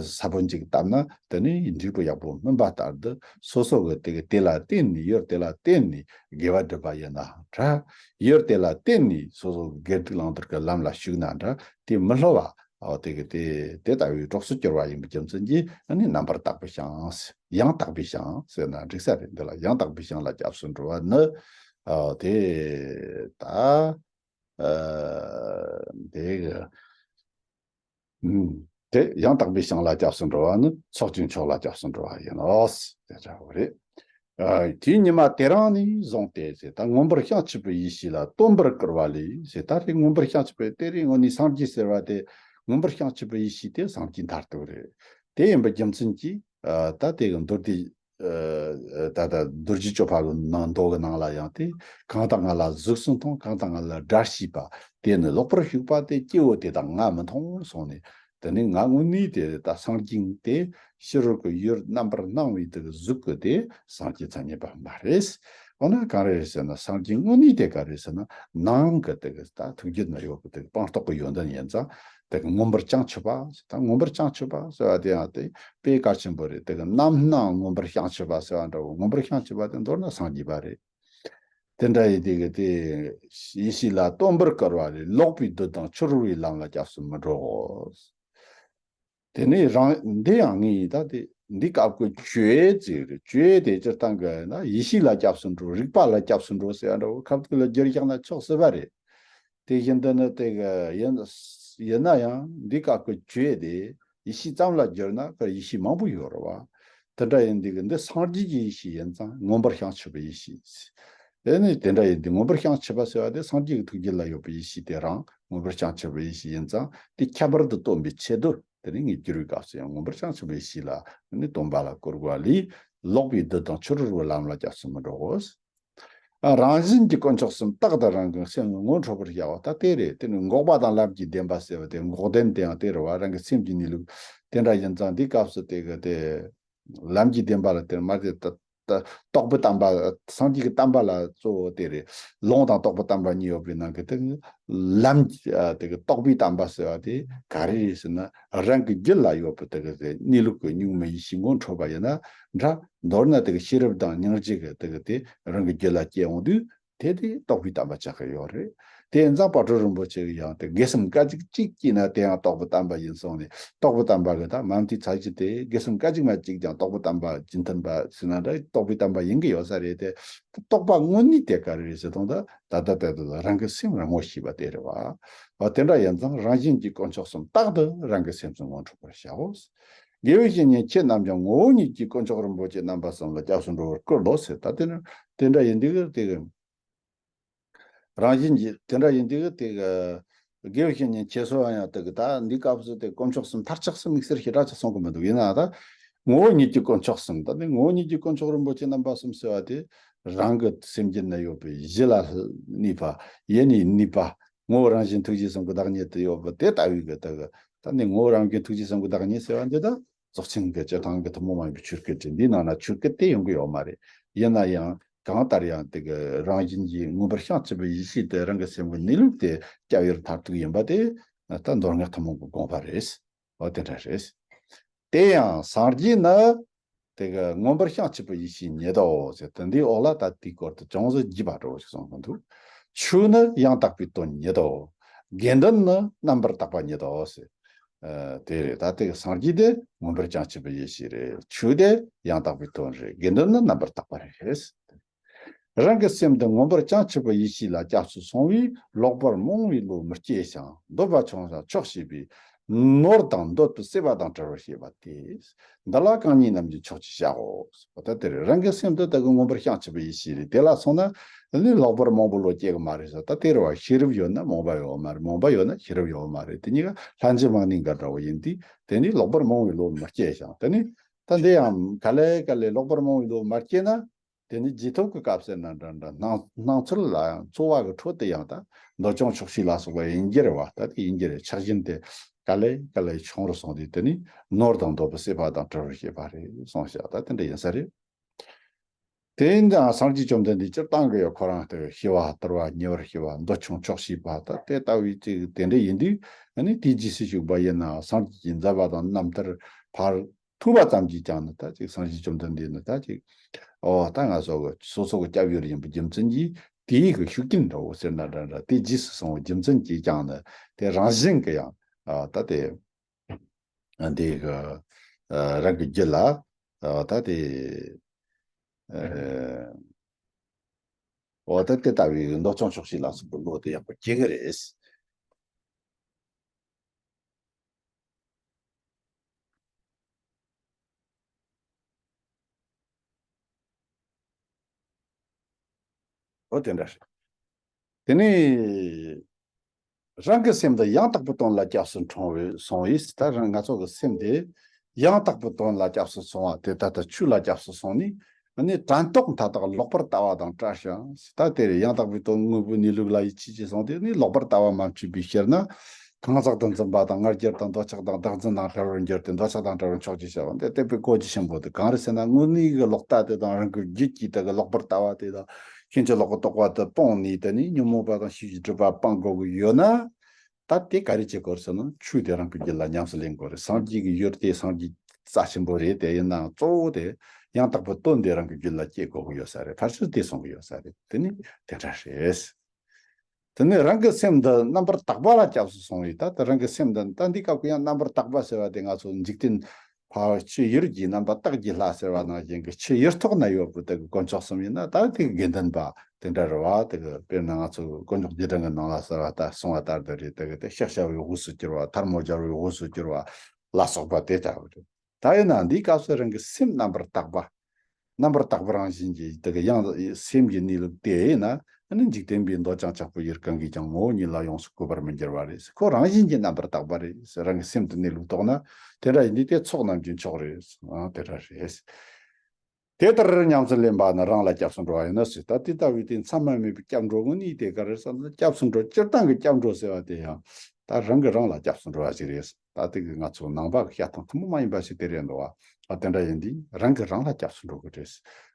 ས་བོན་ཅིག་བཏབ་ན་དེ་ནི་འབྲས་བུ་ཡག་པོ་སྨིན་པ་ལྟར་དུ་སོ་སོ་གི་དེ་གི་དེ་ལ་བརྟེན་ནས་ཡུལ་དེ་ལ་བརྟེན་ནས་དགེ་བ་སྒྲུབ་པ་ཡིན་ན་འདྲ། ཡུལ་དེ་ལ་བརྟེན་ནས་སོ་སོ་གི་དགེ་སྡིག་བླང་དོར་གྱི་ལམ་ལ་ཞུགས་ན་འདྲ། དེ་མི་སླུ་བ། འོ་དེ་གི་དེ་དེ་ལྟ་བུའི་གྲོགས་སུ་གྱུར་པ་ཡིན་པའི་རྒྱུ་མཚན་གྱིས་ཨ་ནི་རྣམ་པར་དག་པའི་ཞིང་། ཡང་དག་པའི་ཞིང་ཟེར་ན་འགྲིག་ས་རེད། འདི་ལ་ཡང་དག་པའི་ཞིང་ལ་སྐྱབས་སུ་འགྲོ་བ་ནི། འོ་དེ་ད་ཨ་དེ་གི་ཨུམ་དེ་ཡང་དག་པའི་ཞིང་ལ་སྐྱབས་སུ་འགྲོ་བ་ནི་ཚོགས་ཀྱི་མཆོག་ལ་སྐྱབས་སུ་འགྲོ་བ་ཡིན་ནོ། དེ་འདྲ་བོ་རེད། ཨ། དུས་ཉི་མ་དེ་རིང་ནས་བཟུང་སྟེ་ཟེར། ད་མངོན་པར་བྱང་ཆུབ་པའི་ཡེ་ཤེས་ལ་སྟོན་པར་བསྐུལ་བ་ལས་ཟེར། ད་རེས་མངོན་པར་བྱང་ཆུབ་པའི་དེ་རེས་དངོས་གནས་སངས་རྒྱས་ཟེར་བ་དེ་མངོན་པར་བྱང་ཆུབ་པའི་ཡེ་ཤེས་དེ་སངས་རྒྱས་མཐར་ཐུག་རེད། དེ་ཡིན་པའི་རྒྱུ་མཚན་གྱིས། ཨ། ད་དེ་གི་མདོ་སྡེ། ཨ། ད་ལྟ་རྡོ་རྗེ་གཅོད་པ་གི་ནང་མདོ་གི་ནང་ལ་ཡང་དེ། གང་དག་ང་ལ་གཟུགས་སུ་མཐོང་། གང་དག་ང་ལ་སྒྲ་ཤེས་པ། དེ་ནི་ལོག་པར་ཞུགས་པ་སྟེ། སྐྱེ་བོ་དེ་དག་ང་མི་མཐོང་གསུངས་ནས། དེ་ནི་ང་དངོས་གནས་དེ་ད་སངས་རྒྱས་དེ་ཕྱི་རོལ་གྱི་ཡུལ་རྣམ་པར་སྣང་བའི་དེ་གི་གཟུགས་ཀྱི་དེ་སངས་རྒྱས་མཚན་ཉིད་པ་མ་རེད། འོ་ན་གང་རེད་ཟེར་ན་སངས་རྒྱས་དངོས་གནས་དེ་ག་རེད་ཟེར་ན་ནང་གི་དེ་གི་ད་ཐུགས་རྒྱུད་ན་ཡོད་གི་དེ་གི་སྤངས་རྟོགས་ཀྱི་ཡོན་ཏན་ཡིན་ཙང་དེ་གི་མངོན་པར་བྱང་ཆུབ་པ་ཟེར། ད་མངོན་པར་བྱང་ཆུབ་པ་ཟེར་བ་དེ་ཡང་དེ་དཔེ་གལ་ཆེན་པོ་རེད། དེ་གི་རྣམ་སྣང་མངོན་པར་བྱང་ཆུབ་པ་ཟེར་བ་འདྲ་བོ། མངོན་པར་བྱང་ཆུབ་པ་དེ་མདོར་ན་སངས་རྒྱས་པ་རེད། དེ་འདྲ་ཡིན་དེ་གི་དེ་ཡེ་ཤེས་ལ་སྟོན་པར་བསྐུལ་བ་ལས་ལོག་པའི་བདུད་དང་ཕྱི་རོལ་པའི་ལམ་ལ་སྐྱབས་སུ་མི་འགྲོ། དེ་ནས་རང་འདི་ཡང་ངས་ད་དེ་འདི་སྐབས་ཀྱི་བཅོས་ཟེར་རེད། བཅོས་དེ་སྤྱིར་བཏང་གི་ན་ཡེ་ཤེས་ལ་སྐྱབས་སུ་འགྲོ། རིག་པ་ལ་སྐྱབས་སུ་འགྲོ་ཟེར་ཡ་འདྲ་བོ་ཁ་ཐུག་ལ་བསྒྱུར་བཞག་ན་ཆོག་སྲིད་པ་རེད། དེ་བཞིན་དུ་ནི་དེ་གི་ཡིན་ཡིན་ན་ཡང་འདི་སྐབས་ཀྱི་བཅོས་དེ་ཡེ་ཤེས་ཙམ་ལ་བསྒྱུར་ན་ཁོ་ཡེ་ཤེས་མང་པོ་ཡོད་རེད་བ། དེ་འདྲ་ཡིན་དུས་ཀྱི་འདི་སངས་རྒྱས་ཀྱི་ཡེ་ཤེས་ཡིན་ཙང་མངོན་པར་བྱང་ཆུབ་པའི་ཡེ་ཤེས། དེ་ནི་དེ་འདྲ་ཡིན་དུས་མངོན་པར་བྱང་ཆུབ་པ་ཟེར་བ་དེ་སངས་རྒྱས་ཀྱི་ཐུགས་རྒྱུད་ལ་ཡོད་པའི་ཡེ་ཤེས་དེ་རང་མངོན་པར་བྱང་ཆུབ་པའི་ཡེ་ཤེས་ཡིན་ཙང་དེ་ཁྱད་པར་དུ་སྟོན་པའི་ཆེད་དུ་དེ་ནི་ངས་བསྒྱུར་བའི་སྐབས་སུ་ཡང་མངོན་པར་བྱང་ཆུབ་པའི་ཡེ་ཤེས་ལ་ནི་སྟོན་པ་ལ་བསྐུལ་བ་ལས་ལོག་པའི་བདུད་དང་ཕྱི་རོལ་པའི་ལམ་ལ་སྐྱབས་སུ་མི་འགྲོ་གོ། ཨ། རང་བཞིན་གྱིས་དཀོན་མཆོག་གསུམ་རྟག་ཏུ་རང་གི་སེམས་ངོ་འཕྲོད་པར་བྱའོ། ད་དེ་རེད། དེ་ནི་འགོག་པ་དང་ལམ་གྱི་བདེན་པ་ཟེར་བ་དེ་འགོག་བདེན་དེ་ཡང་དེ་རེད་བ། རང་གི་སེམས་ཀྱི་གནས་ལུགས་དེ་འདྲ་ཡིན་ཙང་འདིའི་སྐབས་སུ་དེ་གི་དེ་ལམ་གྱི་བདེན་པ་ལ་དེར་མ་དེ་ད་ད་རྟོགས་པའི་བསྟན་པ་སངས་རྒྱས་ཀྱི་བསྟན་པ་ལ་གཙོ་བོ་དེ་རེད། ལུང་དང་རྟོགས་པའི་བསྟན་པ་གཉིས་ཡོད་པའི་ནང་གི་དེ་ལམ་གྱི་ཨ་དེ་གི་རྟོགས་པའི་བསྟན་པ་ཟེར་བ་དེ་ག་རེ་རེད་ཟེར་ན་རང་གི་རྒྱུད་ལ་ཡོད་པའི་དེ་གི་དེ་གནས་ལུགས་ཀྱི་གཉུག་མའི་ཡེ་ཤེས་ངོ་འཕྲོད་པ་ཡིན་ན་འདྲ། མདོར་ན་དེ་གི་ཤེས་རབ་དང་སྙིང་རྗེ་གི་དེ་གི་དེ་རང་གི་རྒྱུད་ལ་སྐྱེ་འོང་དུས། དེ་དེ་རྟོགས་པའི་བསྟན་པ་ཆགས་ཀྱི་ཡོད་རེད། དེ་ཡིན་ཙང་དཔལ་སྤྲུལ་རིན་པོ་ཆེ་གིས་ཡང་དེ་དགེ་གསུམ་སྐད་ཅིག་གཅིག་སྐྱེས་ན་དེ་ཡང་རྟོགས་པའི་བསྟན་པ་ཡིན་གསུངས་ནས། རྟོགས་པའི་བསྟན་པ་གི་ད་མ་མཐའི་ཚད་གཞི་དེ་དགེ་གསུམ་སྐད་ཅིག་མ་གཅིག་ཀྱང་རྟོགས་པའི་བསྟན་པ་རྒྱུན་མཐུན་པ་ཟེར་ན་འདྲ་རྟོགས་པའི་བསྟན་པ་ཡིན་གྱི་ཡོད་ས་རེད་དེ། རྟོགས་པ་དངོས་གནས་དེ་ག་རེ་རེད་ཟེར་དང་ད་ད་ལྟ་དེ་དེ་རང་གི་སེམས་རང་ངོ་ཤེས་པ་དེ་རེད་བ། འོ་དེ་འདྲ་ཡིན་ཙང་རང་བཞིན་གྱིས་དཀོན་མཆོག་གསུམ་རྟག་ཏུ་རང་གི་སེམས་སུ་ངོ་འཕྲོད་པར་བྱའོ། དགེ་བའི་བཤེས་གཉེན་ཁྱེད་རྣམས་ཀྱང་ངོ་བོ་ཉིད་ཀྱིས་དཀོན་མཆོག་རིན་པོ་ཆེ་རྣམ་པ་གསུམ་ལ་སྐྱབས་སུ་འགྲོ་བར་བསྐུལ་ལོ་ཟེར། ད་དེ་ནི་དེ་འདྲ་ཡིན་དུས་དེ་གི་རང་བཞིན་གྱིས་དེ་འདྲ་ཡིན་དུས་དེ་གི་དགེ་བའི་བཤེས་གཉེན་ཁྱེད་ཚོ་ཡང་དེ་གི་ད་འདི་སྐབས་སུ་དེ་དཀོན་མཆོག་གསུམ་མཐར་ཆགས་སུ་དམིགས་བསལ་ཞེ་དྲག་ཅིག་གསུང་གི་མི་འདུག་ཡིན་ན་ད་ངོ་བོ་ཉིད་ཀྱིས་དཀོན་མཆོག་གསུམ། ད་ནི་ངོ་བོ་ཉིད་ཀྱིས་དཀོན་མཆོག་རིན་པོ་ཆེ་རྣམ་པ་གསུམ་ཟེར་བ་དེ་རང་གི་སེམས་རྒྱུད་ན་ཡོད་པའི་གཞི་ལ་གནས་པ། ཡེ་ནས་གནས་པ། ངོ་བོ་རང་བཞིན་ཐུགས་རྗེ་གསུམ་གྱི་བདག་ཉིད་དུ་ཡོད་པ་དེ་ལྟ་བུའི་གི་དེ་གི་ད་ནི་ངོ་བོ་རང་བཞིན་ཐུགས་རྗེ་གསུམ་གྱི་བདག་ཉིད་ཟེར་བ་འདི་ད་རྫོགས་ཆེན་གྱི་སྤྱིར་བཏང་གི་ཐུན་མོང་མ་ཡིན་པའི་ཆོས་སྐད་ཅིག་འདིའི་ནང་ན་ཆོས་སྐད་དེ་ཡོང་གི་ཡོད་མ་རེད། ཡིན་ན་ཡང་ གང་ལྟར་ཡང་དེ་གི་རང་བཞིན་གྱིས་མངོན་པར་བྱང་ཆུབ་པའི་ཡེ་ཤེས་དེ་རང་གི་སེམས་ཀྱི་གནས་ལུགས་དེ་སྐྱབས་ཡུལ་མཐར་ཐུག་ཡིན་པ་དེ་ད་མདོ་སྔགས་ཐུན་མོང་གི་དགོངས་པ་རེད། འོ་དེ་འདྲ་རེད། དེ་ཡང་སངས་རྒྱས་ནི་དེ་གི་མངོན་པར་བྱང་ཆུབ་པའི་ཡེ་ཤེས་ཉིད་དོ་ཟེར་དེ་འདིའི་འོག་ལ་ད་དེའི་སྐོར་དུ་ཅུང་ཟད་རྒྱས་པ་འདྲ་བོ་ཞིག་གསུངས་གི་འདུག་ཆོས་ནི་ཡང་དག་པའི་དོན་ཉིད་དོ། དགེ་འདུན་ནི་རྣམ་པར་དག་པ་ཉིད་དོ་ཟེར། ཨ། དེ་རེད། ད་དེ་གི་སངས་རྒྱས་དེ་མངོན་པར་བྱང་ཆུབ་པའི་ཡེ་ཤེས་རེད། ཆོས་དེ་ཡང་དག་པའི་དོན་རེད། དགེ་འདུན་ནི་རྣམ་པར་དག་པ་རེད། རང་གི་སེམས་འདི་མངོན་པར་བྱང་ཆུབ་པའི་ཡེ་ཤེས་ལ་སྐྱབས་སུ་སོང་བས་ལོག་པར་རྨོངས་པའི་བློ་མི་སྐྱེ་ཞིང་། འདོད་པ་ཆུང་ཞིང་ཆོག་ཤེས་པས་ནོར་དང་འདོད་པའི་སྲེད་པ་དང་བྲལ་བར་ཤེས་པ་སྟེ། འདི་ལ་རྐང་གཉིས་རྣམས་ཀྱི་མཆོག་ཅེས་བྱའོ། ད་དེ་རེད། རང་གི་སེམས་འདི་ད་གི་མངོན་པར་བྱང་ཆུབ་པའི་ཡེ་ཤེས་རེད། དེ་ལ་སོང་ན་ནི་ལོག་པར་རྨོངས་པའི་བློ་སྐྱེ་གི་མ་རེད་ཟེར། ད་དེ་རེད་བ། ཤེས་རབ་ཡོད་ན་རྨོངས་པ་ཡོད་མ་རེད། རྨོངས་པ་ཡོད་ན་ཤེས་རབ་ཡོད་མ་རེད། དེ་གཉིས་ཀ་ལྷན་ཅིག་མ་ནིང་འགལ་འདྲ་བོ་ཡིན་དུས། དེ་ནི་ལོག་པར་རྨོངས་པའི་བློ་མི་སྐྱེ་ཞིང་། དེ་ནི་ད་འདི་ཡང་ག་ལེ་ག་ལེ་ལོག་པར་རྨོངས་པའི་བློ་མ་སྐྱེ་ན། དེ་ནི་རྗེས་ཐོབ་ཀྱི་སྐབས་སུ་ན་འདྲ་འདྲ་སྣང་སྣང་ཚུལ་ལ་ཡང་ཚོར་བ་གི་འཕྲོ་དེ་ཡང་ད་འདོད་ཆུང་ཆོག་ཤེས་ལ་སོགས་པ་ཡིན་རྒྱུ་རེད་བ། ད་དེ་ཡིན་རྒྱུ་རེད། ཆགས་ཞེན་དེ་ག་ལེ་ག་ལེ་ཆུང་རུ་སོང་དུས། དེ་ནི་ནོར་དང་འདོད་པའི་སྲེད་པ་དང་བྲལ་བར་ཤེས་པ་རེད་གསུངས་ཤག་ད་དེ་འདྲ་ཡིན་ས་རེད། དེ་ཡིན་ཙང་སངས་རྒྱས་བཅོམ་ལྡན་འདས་སྤྱིར་བཏང་གི་ཡང་ཁོ་རང་དེ་ཤེས་པ་དལ་བ་ཉེ་བར་ཤེས་པ། འདོད་ཆུང་ཆོག་ཤེས་པ། ད་དེ་ལྟ་བུའི་ཅིག་དེ་འདྲ་ཡིན་དུས། ཨ་ནི་དེའི་རྗེས་སུ་ཞུགས་པ་ཡིན་ན་སངས་རྒྱས་ཀྱི་མཛད་པ་དང་རྣམ་ཐར་ཕར་ཐུག་པ་ཙམ་གྱིས་ཀྱང་ནི་ད་ཅིག་སངས་རྒྱས་བཅོམ་ལྡན་འདས་ནི་ད་ཅིག་ཨོ་ད་ང་ཚོ་གི་སོ་སོ་གི་སྐྱབས་ཡུལ་ཡིན་པའི་རྒྱུ་མཚན་གྱིས། དེའི་གི་ཤུགས་རྐྱེན་འདྲ་བོ་ཟེར་ན་འདྲ་འདྲ། དེ་རྗེས་སུ་སོང་བའི་རྒྱུ་མཚན་གྱིས་ཀྱང་ནི་དེ་རང་བཞིན་གི་ཡང་ཨ་ད་དེ་འདི་གི་ཨ་རང་གི་རྒྱུད་ལ་ཨ་ད་དེ་ཨ་ཨོ་ད་དེ་ལྟ་བུའི་འདོད་ཆུང་ཆོག་ཤེས་ལ་སོགས་པའི་བློ་དེ་ཡག་པོ་སྐྱེ་གི་རེད། ཨོ་དེ་འདྲ་རེད། དེ་ནས་རང་གི་སེམས་འདི་ཡང་དག་པའི་དོན་ལ་སྐྱབས་སུ་འཁྲུངས་པའི་སོང་བས། ད་རང་ང་ཚོ་གི་སེམས་དེ་ཡང་དག་པའི་དོན་ལ་སྐྱབས་སུ་སོང་བ་དེ་ད་ལྟ་ཆོས་ལ་སྐྱབས་སུ་སོང་ནས། ཨ་ནི་དྲན་རྟོག་མཐའ་དག་ལོག་པར་ལྟ་བ་དང་བྲལ་ཞིང་། ད་དེ་རེད། ཡང་དག་པའི་དོན་དངོས་པོའི་གནས་ལུགས་ལ་ཡིད་ཆེས་ཀྱིས་སོང་སྟེ་ནི་ལོག་པར་ལྟ་བ་མ་མཆིས་པའི་ཕྱིར་ན། གང་ཟག་ཏུ་འཛིན་པ་དང་ང་རྒྱལ་དང་འདོད་ཆགས་དང་བདག་འཛིན་དང་བྲལ་བར་འགྱུར་ཏེ། འདོད་ཆགས་དང་བྲལ་བར་མཆོག་ཅེས་བྱ་བ་འདི་སྟོན་པའི་གོ་རྒྱུ་ཆེན་པོ་དེ་གང་རེད་ཟེར་ན། དངོས་གནས་ཀྱི་ལོག་ལྟ་དེ་དང་རང་གི་རྒྱུད་ཀྱི་དེ་གི་ལོག་པར་ལྟ་བ་དེ་དང་ཕྱིན་ཅི་ལོག་གི་རྟོག་པ་དེ་སྤངས་ནས། དེ་ནས་ཉོན་མོངས་པ་དང་ཤེས་བྱའི་སྒྲིབ་པ་སྤང་དགོས་ཀྱི་ཡོད་ན། ད་དེ་ག་རེ་བྱེད་དགོས་ཟེར་ན། ཆོས་དེ་རང་གི་རྒྱུད་ལ་ཉམས་སུ་ལེན་དགོས་རེད། སངས་རྒྱས་ཀྱི་ཡུལ་དེ་སངས་རྒྱས་རྩ་ཆེན་པོ་རེད། དེ་ཡིན་ནའང་གཙོ་བོ་དེ་ཡང་དག་པའི་དོན་དེ་རང་གི་རྒྱུད་ལ་སྐྱེ་དགོས་ཀྱི་ཡོད་ས་རེད། ཕལ་ཆེར་དེ་གསུང་གི་ཡོད་ས་རེད། དེ་ནི་དེ་འདྲ་རེད། དེ་ནི་རང་གི་སེམས་འདི་རྣམ་པར་དག་པ་ལ་སྐྱབས་སུ་སོང་བས། ད་དེ་རང་གི་སེམས་འདི་ད་འདི་སྐབས་ཀྱི་ཡང་རྣམ་པར་དག་པ་ཟེར་བ་དེ་ང་ཚོ་འཇིག་རྟེན་ཕ་ཕྱི་ཡུལ་གྱི་རྣམ་པ་སྟག་གི་ལྷ་ཟེར་བ་ནང་བཞིན་གྱི་ཕྱི་ཡུལ་ཐོག་ན་ཡོད་པའི་དེ་གི་དཀོན་མཆོག་གསུམ་ཡིན་ན། ད་དེ་གི་དགེ་འདུན་པ་དེ་འདྲ་རེད་བ། དེ་གི་དཔེར་ན་ང་ཚོ་དཀོན་མཆོག་རྗེས་དྲན་གྱི་ནང་ལ་ཟེར་བ་ལྟར་གསུངས་པ་ལྟར་དུ་རེད། དེ་གི་དེ་ཕྱག་བྱ་བའི་དབུས་སུ་གྱུར་པ། ཐལ་མོ་སྦྱར་བའི་དབུས་སུ་གྱུར་པ་ལ་སོགས་པ་དེ་ལྟ་བུ་རེད། ད་ཡིན་ན་འདིའི་སྐབས་སུ་རང་གི་སེམས་རྣམ་པར་དག་པ། རྣམ་པར་དག་པ་རང་བཞིན་གྱིས་དེ་གི་ཡང་སེམས་ཀྱི་གནས་ལུགས་དེ་ཡིན་ན། ཨ་ནི་འཇིག་རྟེན་པའི་འདོད་ཅིང་ཆགས་པའི་ཡུལ་གང་གིས་ཀྱང་ངོ་བོ་ཉིད་ལ་ཡོངས་སུ་གོས་པར་མི་འགྱུར་བ་རེད། ཁོ་རང་བཞིན་གྱིས་རྣམ་པར་དག་པ་རེད། རང་གི་སེམས་དེ་གནས་ལུགས་རྟོགས་ན། དེ་འདྲ་ཡིན་དུས་དེ་ཚོགས་རྣམས་ཀྱི་མཆོག་རེད། ཨ་དེ་འདྲ་རེད། དེ་ལྟར་ཉམས་སུ་ལེན་པ་ནི་རང་ལ་སྐྱབས་སུ་འགྲོ་བ་ཡིན་ནོ་ཟེར། ད་དེ་ལྟ་བུའི་དེ་མཚམས་མ་མེད་པའི་སྐྱབས་འགྲོ་དངོས་གནས་དེ་ག་རེ་ཟེར་ན། སྐྱབས་སུ་འགྲོ། སྤྱིར་བཏང་གི་སྐྱབས་འགྲོ་ཟེར་བ་དེ་ཡང་ད་རང་གིས་རང་ལ་སྐྱབས་སུ་འགྲོ་བ་ཞིག་རེད། ད་དེ་གི་ང་ཚོ་ནང་པ་གི་བཤད་སྟངས་ཐུན་མོང་མ་ཡིན་པ་ཞིག་དེ་རེད་འདུག་བ། ཨ་དེ་འདྲ་ཡིན་དུས་རང་གིས་རང་ལ་སྐྱབས་སུ་འགྲོ་དགོས་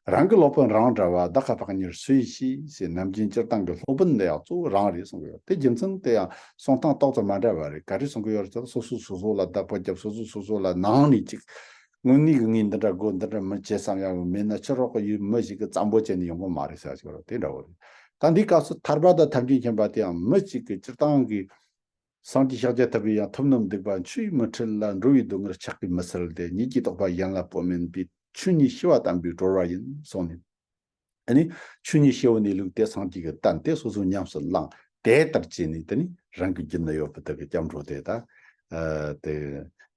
རེད། རང་གི་སློབ་དཔོན་རང་འདྲ་བ། བདག་ཁ་བག་ཉལ་སུ་ཡིས་ཤེས་ཟེར། ནམ་རྒྱུན་སྤྱིར་བཏང་གི་སློབ་དཔོན་འདི་ཡང་གཙོ་བོ་རང་རེད་གསུང་གི་ཡོད། དེ་རྒྱུ་མཚན་དེ་ཡང་གསུང་སྟངས་ཏོག་ཙམ་མ་འདྲ་བ་རེད། ག་རེ་གསུང་གི་ཡོད་རེད་ཟེར་ན། སོ་སོས་སོ་སོ་ལ་བདག་པོ་རྒྱབ། སོ་སོས་སོ་སོ་ལ་ནང་ནས་ཅིག་དངོས་གནས་ཀྱི་ངས་འདི་འདྲ་དགོས། འདི་འདྲ་མི་བྱེད་བསམ་ཡག་མེད་ན། ཕྱི་རོགས་ཀྱི་ཡུལ་མི་ཞིག་གིས་བཙན་པོ་བྱས་ནས་ཡོང་གི་མ་རེད་ཟེར་གྱི་ཡོད་རེད། དེ་འདྲ་བོ་རེད། ད་འདིའི་སྐབས་སུ་ཐར་པ་དང་ཐམས་ཅད་མཁྱེན་པ་དེ་ཡང་མི་གཅིག་གིས་སྤྱིར་བཏང་གི་སངས་རྒྱས་ཤཱཀྱ་ཐུབ་པས་ཡང་ཐུབ་རྣམས་སྡིག་པ་འཆུས་མི་འཁྲུལ་ལ། འགྲོ་བའི་སྡུག་བསྔལ་ཆགས་ཀྱིས་མི་སེལ་ཏེ། ཉིད་ཀྱི་རྟོགས་པ་གཞན་ལ་སྤོ་མིན་པའི། ཆོས་ཉིད་ཤེས་པ་དམ་པས་གྲོལ་བ་ཡིན་གསུངས་ནས། ཨ་ནི་ཆོས་ཉིད་ཤེས་པའི་གནས་ལུགས་དེ་སངས་རྒྱས་ཀྱིས་བསྟན་ཏེ་སོ་སོས་ཉམས་སུ་བླངས། དེ་ལྟར་བྱས་ནས་དེ་ནི་རང་གི་རྒྱུད་ན་ཡོད་པའི་དེ་གི་སྐྱབས་འགྲོ་དེ་ད་ཨ་དེ་